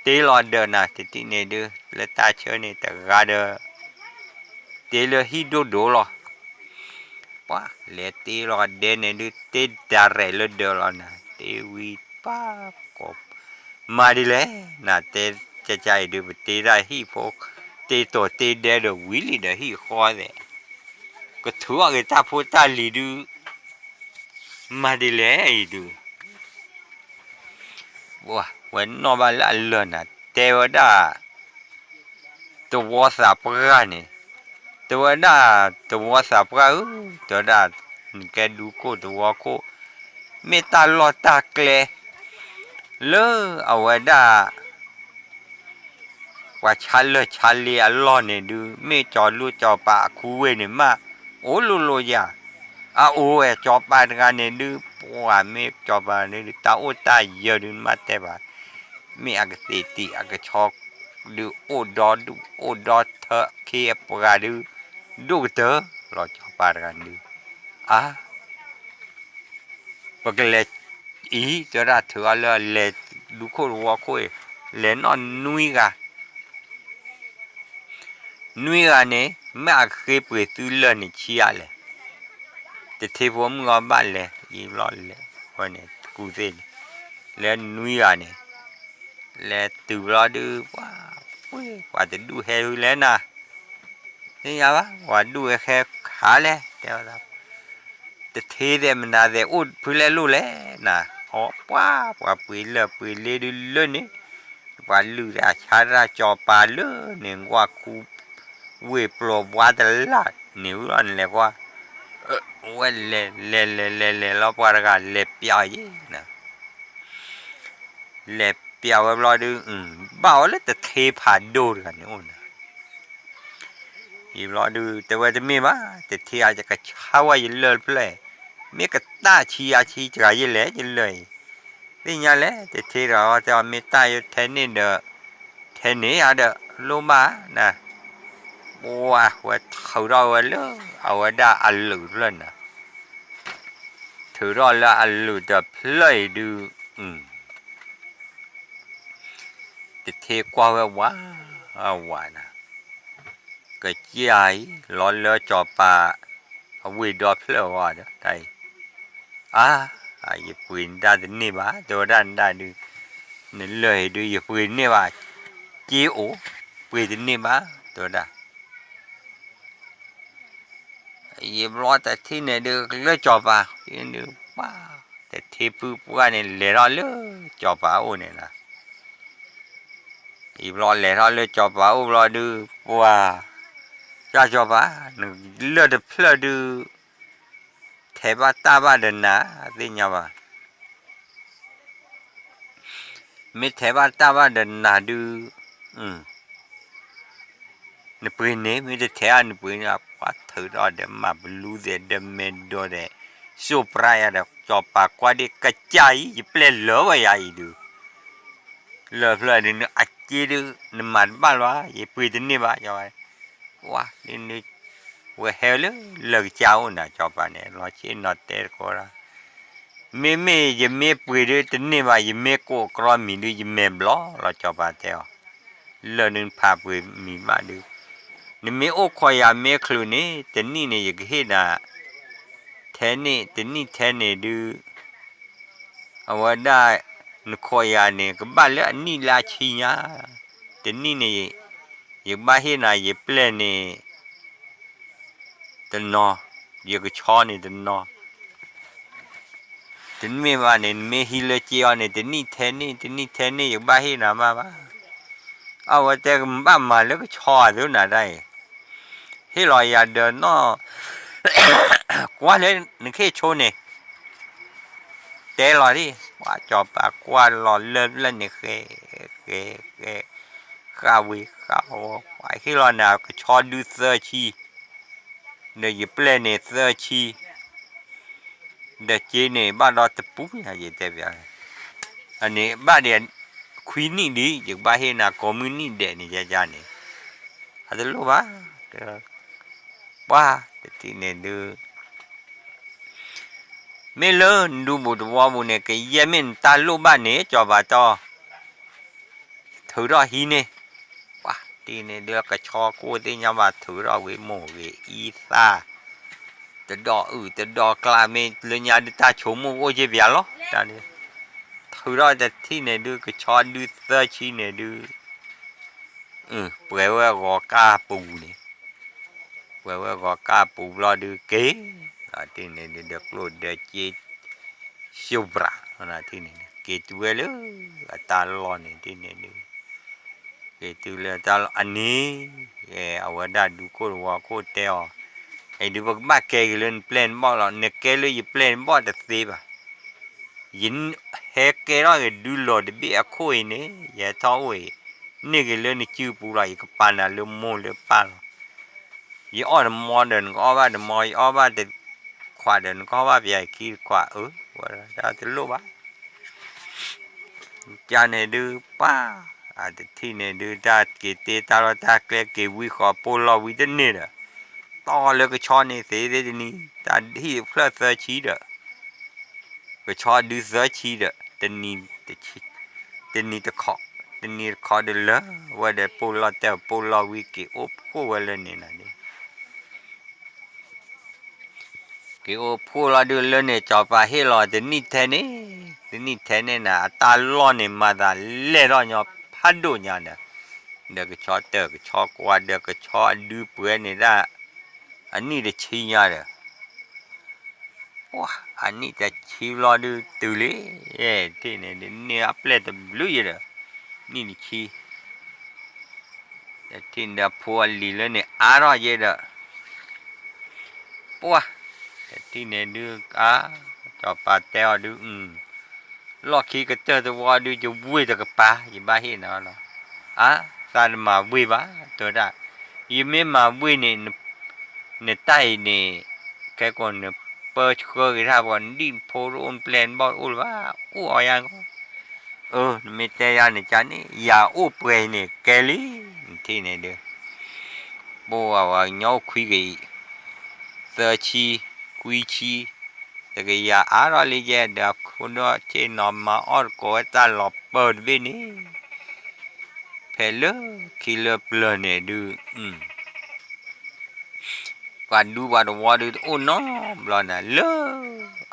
တ့လီၤဒၢးနၤတထံၣ်န့ၣ်ဒုး လၢတၢ်ဆၢန့ၣ်တဂၤဒီး တ့လၢဟံၣ်ဒိၣ်ဒိၣ်လီၤ. ပှၤလဲၤတ့လီၤဒဲန့ၣ်ဒုး တ့ဒၣ်ရဲၣ်လၢဒၢးလီၤနၤ တ့ဝံၤပၢ်ကိး မၤဒ်လဲၣ် နတဲကကအံၤဒုး ပတ့တၢ်ဟံၣ်ဖိ တ့တိာ်တ့ဒဲဒီးဝံၤလံဒီးဟံၣ်ဃီသဲး ကထုးအီၣ်က့ၤတၢ်ဖိတၢ်လံၤဒုး မၤဒ်လဲၣ်အံၤဒုး ဝဲနီၣ်ဘၣ်လၢအလၢၢ်နၤ တဲဝဲဒၣ် တဝီသးပှၢ်န့ၣ် တဲဝဲဒၣ် တဝီသးပှၢ်ဧၢ တဲဝဲဒၣ် နကဲဒူခိၣ်တဝီခိၣ် မ့ၢ်တၢ်လီၢ်တၢ်ကျဲ လၢအဝဲဒၣ် ပှၤဆါလၢၢ်ဆါလ့အလီၢ်န့ၣ်ဒုး မ့ၢ်ကၠီၤလူၢ်ကၠီၤပၤအခူဝ့ၢ်န့ၣ်မး အိၣ်လိၤလိၤယၤ အအိၣ်ဝဲကၠီၤပၤတဂၤန့ၣ်ဒုး ပှၤမ့ၢ်ကၠီၤပၤန့ၣ်ဒုး တၢ်အိၣ်တၢ်ယၢၤဒုး နမ့ၢ်တဲဘၣ် မ့ၢ်အကသ့ၣ်တံၢ်အကဆီ ဒုးအိၣ်ဒီဒူၣ်အိၣ်ဒီထၢခ့အပှၤဒုး ဒိၣ်ကတၢၢ်လီၤကၠီၤပၤတဂၤန့ၣ်ဒုး အါ ပကလဲၤအံၤ တဲဝဲဒၣ်ထုးအီၤလၢလဲၤဒူခိၣ်တဝီခိၣ်အံၤ လဲၤနီၣ်နွံဂၤ နွံဂၤန့ၣ် မ့ၢ်အကဃ့ပှ့ၤသုလၢၢ်န့ၣ်ဆံးအါလဲၣ် တထ့ဖိမုၣ်အီၤဘၣ်လဲၤ ယံၤဘျီလဲၤဝဲန့ၣ် တကူသ့ၣ်န့ၣ် လဲၤနွံဂၤန့ၣ် လဲၤတုၤဘျီဒုး ပှၤ ပှ့ၤ ပှၤတဒူၣ်ဟဲဝံၤလဲၣ်နၤ သ့ၣ်ညါဘၣ် ပှၤဒူၣ်ဟဲခါလဲၣ် တဲဝဲဒၣ် တထ့သဲးမနုၤသဲး အိၣ်ဖုလဲၣ်လိၣ်လဲၣ်နၤ အီ ပှၤ ပှၤပှ့ၤလၢၢ်ပှ့ၤလ့ဒုးလၢန့ၣ် ပှၤလုၢ်တၢ်ဆါတၢ်ကၠီၤပၤလၢန့ၣ် ကွၢ်ခူ ဝ့ၢ်ပျီၤဘှါတလၢ်န့ၣ်ဝံၤလီၤ နလဲၤကွၢ် ဝဲလဲၤလဲၤလဲၤလဲၤလဲၤလီၤ ပှၤတဂၤလဲၤပျးအီၤယဲၢ်နၤ လဲၤပျးဝဲဘျီဒုး ဘၣ်အီၤလၢတထ့ဖးဒိၣ်တဂၤန့ၣ်အိၣ်နၤ ယံၤဘျီဒုး တဲဝဲတမ့ၢ်ဘၣ် တထ့အကဆါဝဲယလၢၢ်တဖျၢၣ် မ့ၢ်ကတၢ်ဆံးအါဆံးတဂၤယဲၢ်လဲၣ် ယလၢၢ်အံၤ သ့ၣ်ညါလဲၣ် တထ့တဂၤအီၤ တဲအီၤမ့ၢ်တၢ်ယိထဲန့ၣ်ဒီး ထဲန့ၣ်ဧါဒီး လိၣ်ဘၣ်နၤ ပှၤဝဲထုးထီၣ်ဝဲလၢ အဝဲဒၣ်အလုၢ်တဖျၢၣ်နၤ ထုးထီၣ်လၢအလုၢ်တဖျၢၣ်အံၤဒုး တထ့ကွၢ်ဝဲဝး ဝးနၤ ကစၢ်အံၤ လီၤလၢကၠီၤပၤ အဝ့ၢ်ဒီဖျၢၣ်ဝဲဒီးတၢ်အံၤ အါ ယပှ့ၤနတၢ်တန့ၢ်ဘၣ် တဲဝဲဒၣ်နတၢ်ဒုး နလၢၢ်အံၤဒုး ယပှ့ၤတန့ၢ်ဘၣ် က့အိၣ် ပှ့ၤတန့ၢ်ဘၣ် တဲဝဲဒၣ် ယဘျီတထံၣ်န့ၣ်ဒုး လၢကၠီၤပၤ ဒုး ပှၤ တထ့ဖုပှၢ်န့ၣ် လဲၤထီၣ်လၢကၠီၤပၤအိၣ်န့ၣ်လီၤ ယဘျီလဲၤထီၣ်လၢကၠီၤပၤအိၣ်ဘျီဒုး ပှၤ ကၠီၤပၤ နလၢၢ်တဖျၢၣ်ဒုး ထဲးဘၣ်တၢ်ဘၣ်ဒီးနၤ သ့ၣ်ညါဘၣ် မ့ၢ်ထဲးဘၣ်တၢ်ဘၣ်ဒီးနၤဒုး နပှ့ၤန့ၢ် မ့ၢ်တထဲးအါ နပှ့ၤန့ၢ် ပှၤထုးထီၣ်ဒီးမၤပလူသဲးဒီးမဲာ်ဒိးသဲး စိၢ်ပြါယၤဒီး ကၠီၤပၤကွၢ်ဒ့ၣ်ကစၢ်အံၤ ယပျဲၢ်လၢာ်ဝဲယၤအံၤဒုး လၢၢ်ဖျၢၣ်ဒုး နအက့ဒုး နမၤတဘၣ်လီၤ ယပှ့ၤတန့ၢ်ဘၣ် ကၠီၤပၤ ဝါ ဒ်န့ၣ် ဝဲဟဲလၢလၢၢ်ကစၢ်အိၣ်နၤ စီၤပၤန့ၣ် လီၤဆ့ၣ်နီၤတဲတကိးဒီး, မ့မ့ၢ်ယမ့ၢ်ပှ့ၤဒုးတန့ၢ်ဘၣ် ယမ့ၢ်ကိးကြီမံၤဒုး ယမဲာ်ဘျီလီၤစီၤပၤတဲအီၤ, လၢၢ်ဒုးနဖးပှ့ၤမံၤဘၣ်ဒုး, နမ့ၢ်အိၣ်ခိးယၤမ့ၢ်ချုးန့ၣ် တနံၣ်န့ၣ် ယကဟ့ၣ်နၤ ထဲန့ၣ် တနံၣ်ထဲန့ၣ်ဒုး အဝဲဒၣ် နခိးယၤန့ၣ် ကဘၣ်လၢအနံၣ်လၢအဆံညါ, တနံၣ်န့ၣ် ယကဘၣ်ဟ့ၣ်နၤ ယပျဲၢ်န့ၣ် တနီၤ, ယကဆီန့ၣ်တနီၤ, တမ့ၢ်ဘၣ်န့ၣ် နမ့ၢ်ဟံးလၢစ့အီၤန့ၣ် တနံၣ်ထဲန့ၣ် တနံၣ်ထဲန့ၣ် ယကဘၣ်ဟ့ၣ်နၤမးဘၣ်. အဝဲတဲကဘၣ်မၤလၢကဆီအသိးနၤတၢ်အံၤ, ဟ့ၣ်လီၤယၤဒီးနီၢ် ကွၢ်လၢနခ့ၣ်ဆိန့ၣ် တဲလီၤဒ်, ပှၤစီၤပၤကွၢ်လီၤလၢပျၢၢ်န့ၣ် ဃဲ ဃဲ ဃဲ, ဃၣ်ဝံၤဃၣ်ဝီၤ, ပှၤဟ့ၣ်လီၤနၤကဆီဒုးသၢဆံ, ဒီးယပျဲၢ်န့ၣ်သၢဆံ, ဒီးစ့န့ၣ်ဘၣ်ဒီးတပူၤညါ ယတဲဘၣ်, အန့ၣ်ဘၣ်ဒီး ခွံနံၣ်ဒံး ယကဘၣ်ဟ့ၣ်နၤကိးမုၢ်နံၣ်ဒဲးန့ၣ် ယယၤန့ၣ်, အတလိၣ်ဘၣ်, ပှၤတထံၣ်န့ၣ်ဒုး မ့ၢ်လၢနဒူပူၤတဝီပူၤန့ၣ် ကယဲၢ်မ့ၢ်နတၢ်လိၣ်ဘၣ်န့ၣ် စီၤပၤတီ ထုးထီၣ်ဟံးန့ၢ်, ပှၤတထံၣ်န့ၣ်ဒုး ကဆီကိၢ်သ့ၣ်ညါဘၣ် ထုးထီၣ်ဝံၤမိၢ်ဂ့ၤအံသၣ်, တဒီးအုၣ်တဒီးကျါ မ့ၢ်လၢညါဒုးတၢ်ဆိကမိၣ်ကအိၣ်က့ၤပယၤလီၤ, တၢ်ဒုး ထုးထီၣ်တထံၣ်န့ၣ်ဒုး ကဆီဒုးသၢဆံန့ၣ်ဒုး ပှဲၤဝဲဂီၤကၢ်ပူၤန့ၣ်, ပှဲၤဝဲဂီၤကၢ်ပူၤဘျီဒုးက့ၤ, တထံၣ်န့ၣ်ဒုး ဒီးကျိၣ်ဒီးစ့ ရှုံးပြး, ထံၣ်န့ၣ်ဒုး က့ၤတုၤဝဲလၢအတၢ်လီၢ်န့ၣ် ထံၣ်န့ၣ်ဒုး က့ၤတုၤလၢတၢ်လီၢ်အန့ၣ်, အဝဲဒၣ်ဒူခိၣ်တဝီခိၣ်တဲအီၤ, အံၤဒုးပကဘၣ်ကဲက့ၤလၢနပျဲၢ်နဘီၣ်လီၤ, နကဲလၢယပျဲၢ်နဘီၣ်တသ့ဘၣ်. ယဟဲကဲထီၣ်က့ၤဒုလီၤတဘ့ၣ်အခိၣ်အံၤန့ၣ် ယဟဲထီၣ်အိၣ်အံၤ, န့ၢ်က့ၤလၢနစုပူၤလီၤ, ယကပာ်နၤလၢမိၢ်လၢပၢ်လီၤ. ယအီၣ်တမီဒီးနကအီၣ်ဘၣ်တမီ, ယအီၣ်ဘၣ်တခွးဒီးနကအီၣ်ဘၣ်ပယၤခံတခွး, အၢ, ဝဲဒၣ်တလိၣ်ဘၣ် ကန့ၣ်ဒုးပၢ်, အတထံၣ်န့ၣ်ဒုး တၢ်က့ၤတ့တၢ်လီၢ်တၢ်ကျဲက့ၤဝံဃီၤပိၢ်လီၢ်ဝံတန့ၢ်ဒီး, တီလၢကဆီန့ၣ်သ့သ့တနံၤ, တၢ်ဟံၣ်တဖျၢၣ်သၢဆံဒီး, ကဆီဒုးသၢဆံဒီး, တနံၤတခီ, တနံၤတခီ, တနံၤတခီဒီးလၢာ်ဝဲဒီးပိၢ်လီၢ်တဲာ်ပိၢ်လီၢ်ဝံက့ၤအိၣ်ဖှိၣ်ဝဲလၢန့ၣ်နၤန့ၣ် က့ၤအိၣ်ဖှိၣ်လီၤဒုးလၢန့ၣ် စီၤပၤဟ့ၣ်လီၤတနံၣ်ထဲန့ၣ်, တနံၣ်ထဲန့ၣ်နၤ အတၢ်လီၢ်န့ၣ် မၤသးလဲၢ်ထီၣ်ညီဖးဒိၣ်ညါဒီး, ဒီးကဆီတၢၢ်ကဆီကွၢ်ဒီးကဆီအဒုပှဲၤန့ၣ်ဒၣ်, အနံၣ်တဆံညါဒီး, ပှၤအနံၣ်တဆံဘျီဒုးတုၤလံ, တထံၣ်န့ၣ်ဒုး န့ၢ်အပျဲၢ်တဘျုးယဲဒီး, နံၣ်တဆံ တထံၣ်န့ၣ်ဒီးဖိအလံၤလၢန့ၣ်အါထီၣ်ယဲဒီး, ပှၤ, တထံၣ်န့ၣ်ဒုး, အါ, စီၤပၤတဲအီၤဒုး, လီၢ်ခံကတၢၢ်တဝီဒုး ယဝ့ၢ်တကပၤ ယဘၣ်ဟ့ၣ်နၤလီၤ. အါ, သးတမၤဝ့ၢ်ဘၣ်, တဲဒၣ်, ယမ့ၢ်မၤဝ့ၢ်န့ၣ်, နတၢ်အံၤန့ၣ်, ခဲကိာ်နပၢဆှၢက့ၤတၢ်ပှၤ နဒံၣ်နဖိတအိၣ် နပျဲၢ်နဘီၣ်တအိၣ်လၢၤဘၣ်, အိၣ်အီၤယါကီ, အၢ, နမ့ၢ်တဲယါန့ၣ် ကန့ၣ် ယၤအိၣ်ပှဲၤအံၤန့ၣ် ကဲလံ, နထံၣ်န့ၣ်ဒုး, ပှၤဝဲညီအိၣ်ခွံက့ၤအံၤ, သၢဆံ, ခွံဆံ, တကယၤအါထီၣ်လံယဲဒီး အခိၣ်ဒီဆ့ၣ်နီၤမၤအီၣ်တကိးဝဲတၢ်လီၤပၢၢ်တဘ့ၣ်န့ၣ်, ဖဲလၢခံလၢပျၢၤန့ၣ်ဒုး ပှၤဒူပှၤတဝီဒုးတအိၣ်နီတဘျီန့ၣ် လၢ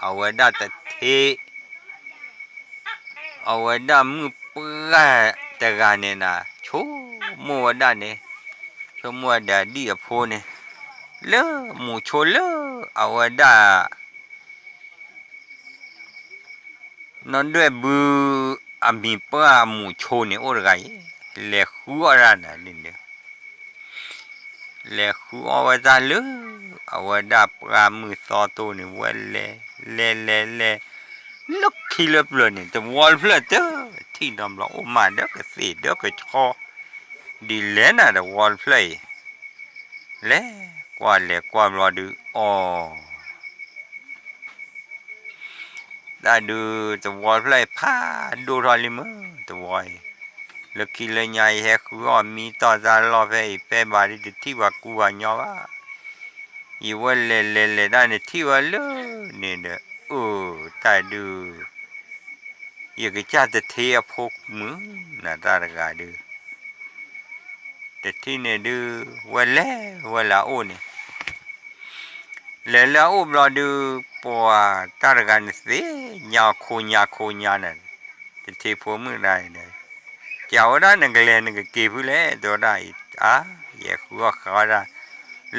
အဝဲဒၣ်တထ့, အဝဲဒၣ်မုၣ်ပှၢ်တဂၤန့ၣ်နၤ ဆိကမိၣ်ဝဲဒၣ်န့ၣ်, ဆိကမိၣ်ဝဲဒၣ်ဒ်အဖိန့ၣ်, လၢမူဆိလၢအဝဲဒၣ် နီၢ်ဒွဲၣ်ဘုအမံၤပှၢ်အမူဆိန့ၣ်အိၣ်တဂၤအံၤ, လဲၤဃုအီၣ်တၢ်နၤန့ၣ်, လဲၤဃုအီၣ်ဝဲတၢ်လၢ အဝဲဒၣ်ပှၢ်မုၢ်သီတိၢ်န့ၣ် ဝဲလဲၤ လဲၤလဲၤလဲၤ လၢခံလၢပျၢၤန့ၣ် တဝီတဖျၢၣ်တထံၣ်နီတဘျီ အိၣ်မးဒီးကသ့ၣ်ဒီးကဆီ ဒ်လဲၣ်နၤတဝီတဖျၢၣ်အံၤ, လဲၤကွၢ်လဲၤကွၢ်ဘျီဒုး အီၤ တၢ်ဒုးတဝီတဖျၢၣ်အံၤ ဖးဒိၣ်ထီၣ်လံမ့ၢ်တဝီအံၤ, လၢခံလၢညါအံၤ ဟဲဃုအီၣ်မံတီၢ်တၢ်လီၢ်ဖဲအံၤ ဖဲဘၣ်ဒ်တထံၣ်ပှၤကူပှၤညီဘၣ်, ယဝဲလဲၤလဲၤလဲၤဒၣ်န့ၣ်ထံၣ်ဝဲလၢန့ၣ်ဒီး အၢ တၢ်ဒုး ယကစၢ်တထ့အဖိမုၣ် နတၢ်တဂၤဒုး တထံၣ်န့ၣ်ဒုး ဝဲလဲၤဝဲလၢအအိၣ်န့ၣ် လဲၤလၢအအိၣ်ဘျီဒုး ပှၤတၢ်တဂၤန့ၣ်သ့ၣ် ညါအခိညါခိညါန့ၣ် တထ့ဖိမုၣ်တဂၤန့ၣ်ဒီး ကဝဲဒၣ်နကလဲၤနကက့ၤဖုလဲၣ် တဲဝဲဒၣ်အံၤ အါ ယဲဃုအီၣ်ဃးဝဲဒၣ်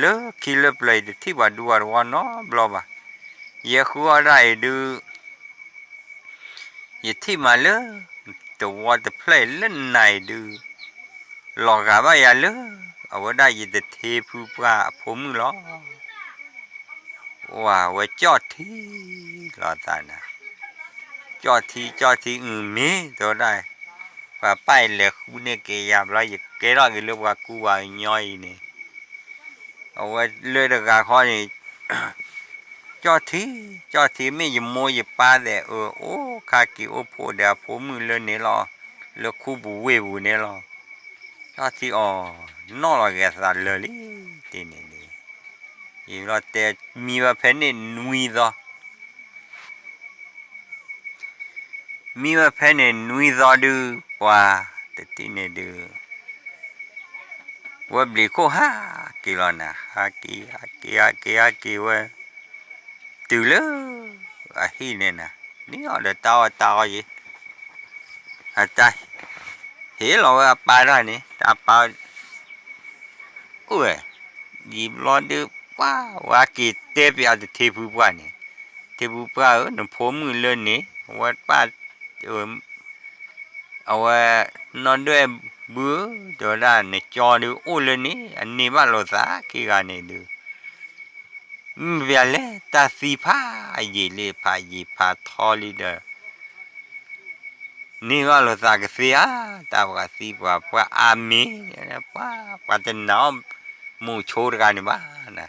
လၢခံလၢပျၢၤအံၤ တထံၣ်ပှၤဒူပှၤတဝီနီတဘျီဘၣ်. ယဲဃုအီၣ်ဒၣ်အံၤဒုး ယထံၣ်မးလၢ တဝီတဖျၢၣ်အံၤလၢနၤအံၤဒုး လီၤဂာ်ဘၣ်ယၤလၢ အဝဲဒၣ်ယတထ့ဖုပှၢ်အဖိမုၣ်လီၤ. ဝဲကၠီၣ်ထံလီၤသးနၤ, ကၠီၣ်ထံ ကၠီၣ်ထံ အုၣ်မ့ၢ်တဲဝဲဒၣ်, ပှၤပၢ်အံၤလဲၤဃုန့ၢ်က့ၤယၤဘျီ ယကဲထီၣ်က့ၤလၢပှၤကူပှၤကညီအံၤန့ၣ်, အဝဲလၢတဂၤဃီန့ၣ် ကၠီၣ်ထံ ကၠီၣ်ထံ မ့ၢ်ယမိၢ်ယပၢ်သဲးအၢ အိၣ်ခါက့ၤအိၣ်ဖှိၣ်ဒီးအဖိမုၣ်လၢန့ၣ်လီၤ, လၢခူပူၤဝ့ၢ်ပူၤန့ၣ်လီၤ. ကၠီၣ်ထံအီၤ နီၣ်လီၤက့ၤအသးလၢာ်လံ, တန့ၣ်န့ၣ်, ယလီၤတဲ မံဝဲဖဲန့ၣ်နွံသီ မံဝဲဖဲန့ၣ်နွံသီဒုး ပှၤတထံၣ်န့ၣ်ဒုး ဝဲဘျံးခိၣ်ဟးက့ၤလီၤနၤ, ဟးက့ၤ ဟးက့ၤ ဟးက့ၤ ဟးက့ၤဝဲ တုၤလၢအဟံၣ်န့ၣ်နၤ, န့ၢ်အီၤဒီးတၢ်အီၣ်တၢ်အီယံၤ, အတၢ် ဟ့ၣ်လီၤဝဲအပၢ်တၢ်န့ၣ် တၢ်ပၢ် အိၣ်ဝဲ, ဒ်ဘျီဒုး ပှၤဝဲက့ၤတဲပၠးတထ့ဖုပှၢ်န့ၣ်, ထ့ဖုပှၢ်ဧၢ နဖိမုၣ်လၢန့ၣ် အဝဲပၢ် အဝဲ နီၢ်ဒွဲၣ်ဘုဧၢ တဲဝဲဒၣ် နကၠီဒုးအိၣ်လၢန့ၣ် အန့ၢ်ဘၣ်လိာ်သးခံဂၤန့ၣ်ဒုး မ့ၢ်ပၠးလဲၣ် တၢ်သံဖးယံာ်လံ ဖးယံာ်ဖးထီလံဒီး န့ၢ်ဘၣ်လိာ်သးကသ့ဧါ, တၢ်ပှၤသံပှၤပှၢ်အါမ့ၢ်, ပှၤ ပှၤတနာ်အီၣ်မူးဆိတဂၤန့ၣ်ဘၣ်နၤ,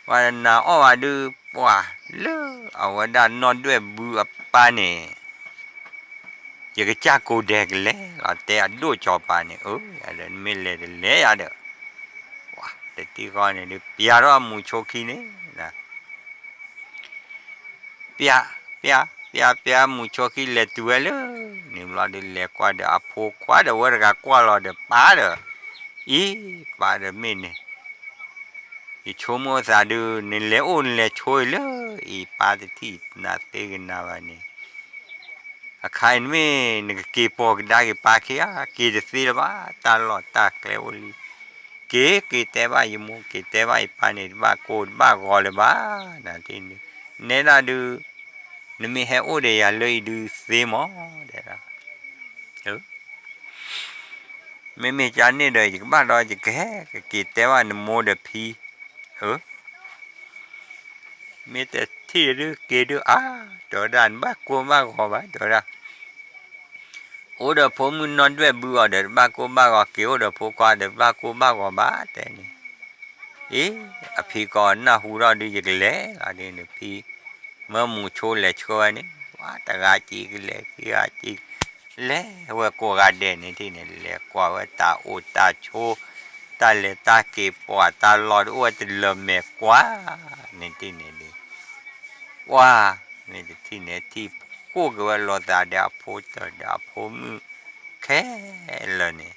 ပှၤတနာ်အီၣ်ဘၣ်ဒုး ပှၤလၢအဝဲဒၣ်နီၢ်ဒွဲၣ်ဘုအပၢ်န့ၣ် ယကစၢ်ကိးဒဲးကလဲၤလီၤ တဲအဒိၣ်ကၠီၤပၤန့ၣ်, အၢ ယၤဒီးနမ့ၢ်လဲၤတလဲၤယၤဒီး, ပှၤတထံၣ်ဃီန့ၣ်ဒုး ပၠးထီၣ်အမူးဆိခံန့ၣ် ပၠး ပၠး ပၠး ပၠးမူးဆိခံလဲၤတုၤဝဲလၢ န့ၣ်ဘျီဒုး လဲၤကွၢ်ဒီးအဖိခွါဒီးဝဲတဂၤကွၢ်လီၤဒီးပၢ်ဒီး, အံၤ ပၢ်ဒီးမ့ၢ်န့ၣ် ယဆိကမိၣ်သးဒုး နလဲၤအိၣ်နလဲၤဆိအံၤလၢအံၤ ပၢ်တထံၣ်နၤသ့ကနၤဘၣ်န့ၣ် အခါအံၤမ့ၢ်နကက့ၤပိာ်ကဒါက့ၤပၢ်ခံဧါ, က့ၤတသ့လၢၤဘၣ်, တၢ်လီၢ်တၢ်ကျဲအိၣ်လံ, က့ၤ က့ၤတဲဘၣ်ယမိၢ် က့ၤတဲဘၣ်ယပၢ်န့ၣ် တဘၣ်ကိၢ်တဘၣ်ဂီၤလၢၤဘၣ်, နတဲဒၣ်ဒုး နမ့ၢ်ဟဲအိၣ်ဒီးယၤလၢအံၤဒုးသ့မး, တဲဒၣ် မ့မ့ၢ်ကန့ၣ်ဒီး ယကဘၣ်ဒီးယကဟဲကက့ၤတဲဘၣ်နမိၢ်ဒီးဖံ, အၢ မ့ၢ်တထံၣ်ဒုးက့ၤဒုးအါ, တဲဝဲဒၣ် နဘၣ်ကိၢ်ဘၣ်ဂီၤဘၣ် တဲဝဲဒၣ်, အိၣ်ဒီးဖိမုၣ်နီၢ်ဒွဲၣ်ဘုအီၤဒီး တဘၣ်ကိၢ်ဘၣ်ဂီၤ, က့ၤအိၣ်ဒီးဖိခွါဒီး တဘၣ်ကိၢ်ဘၣ်ဂီၤဘၣ် တဲန့ၣ်, အ့ အဖံကီးနၢ်ဟူထီၣ်ဒုး ယကလဲၤလီၤဒ်န့ၣ် ဖံ မၢမူးဆိလဲၤဆှၢဝဲန့ၣ် ဝဲတဂၤက့ၤကလဲၤ ခံဂၤက့ၤ လဲၤဝဲကိးဂၤဒဲးန့ၣ်ထံၣ်န့ၣ် လဲၤကွၢ်ဝဲတၢ်အိၣ်တၢ်ဆိး တၢ်လဲၤတၢ်က့ၤ ပှၤတၢ်လီၢ်ဒုးအိၣ်ဝဲတလၢာ်မဲာ်ကွၢ်န့ၣ်ထံၣ်န့ၣ်ဒုး ပှၤ မ့ၢ်တထံၣ်န့ၣ် ထံၣ်ဃိၣ်က့ၤဝဲလိာ်သးဒီးအဖိတၢၢ်ဒီးအဖိမုၣ်ခဲလၢာ်န့ၣ်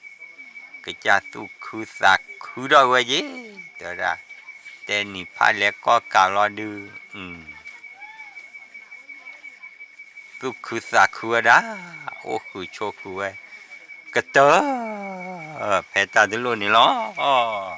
ကစၢ်သူၣ်ခုသးခုထီၣ်ဝဲက့ၤ တဲဝဲဒၣ်, တဲနံၤဖးလဲၤကီၢ်ကးလီၤဒုး သူၣ်ခုသးခုဝဲဒၣ်, အိၣ်ဃုာ်ဆိးဃုာ်ဝဲ ကတၢၢ် ဖဲတၢ်တလိၣ်န့ၣ်လီၤ.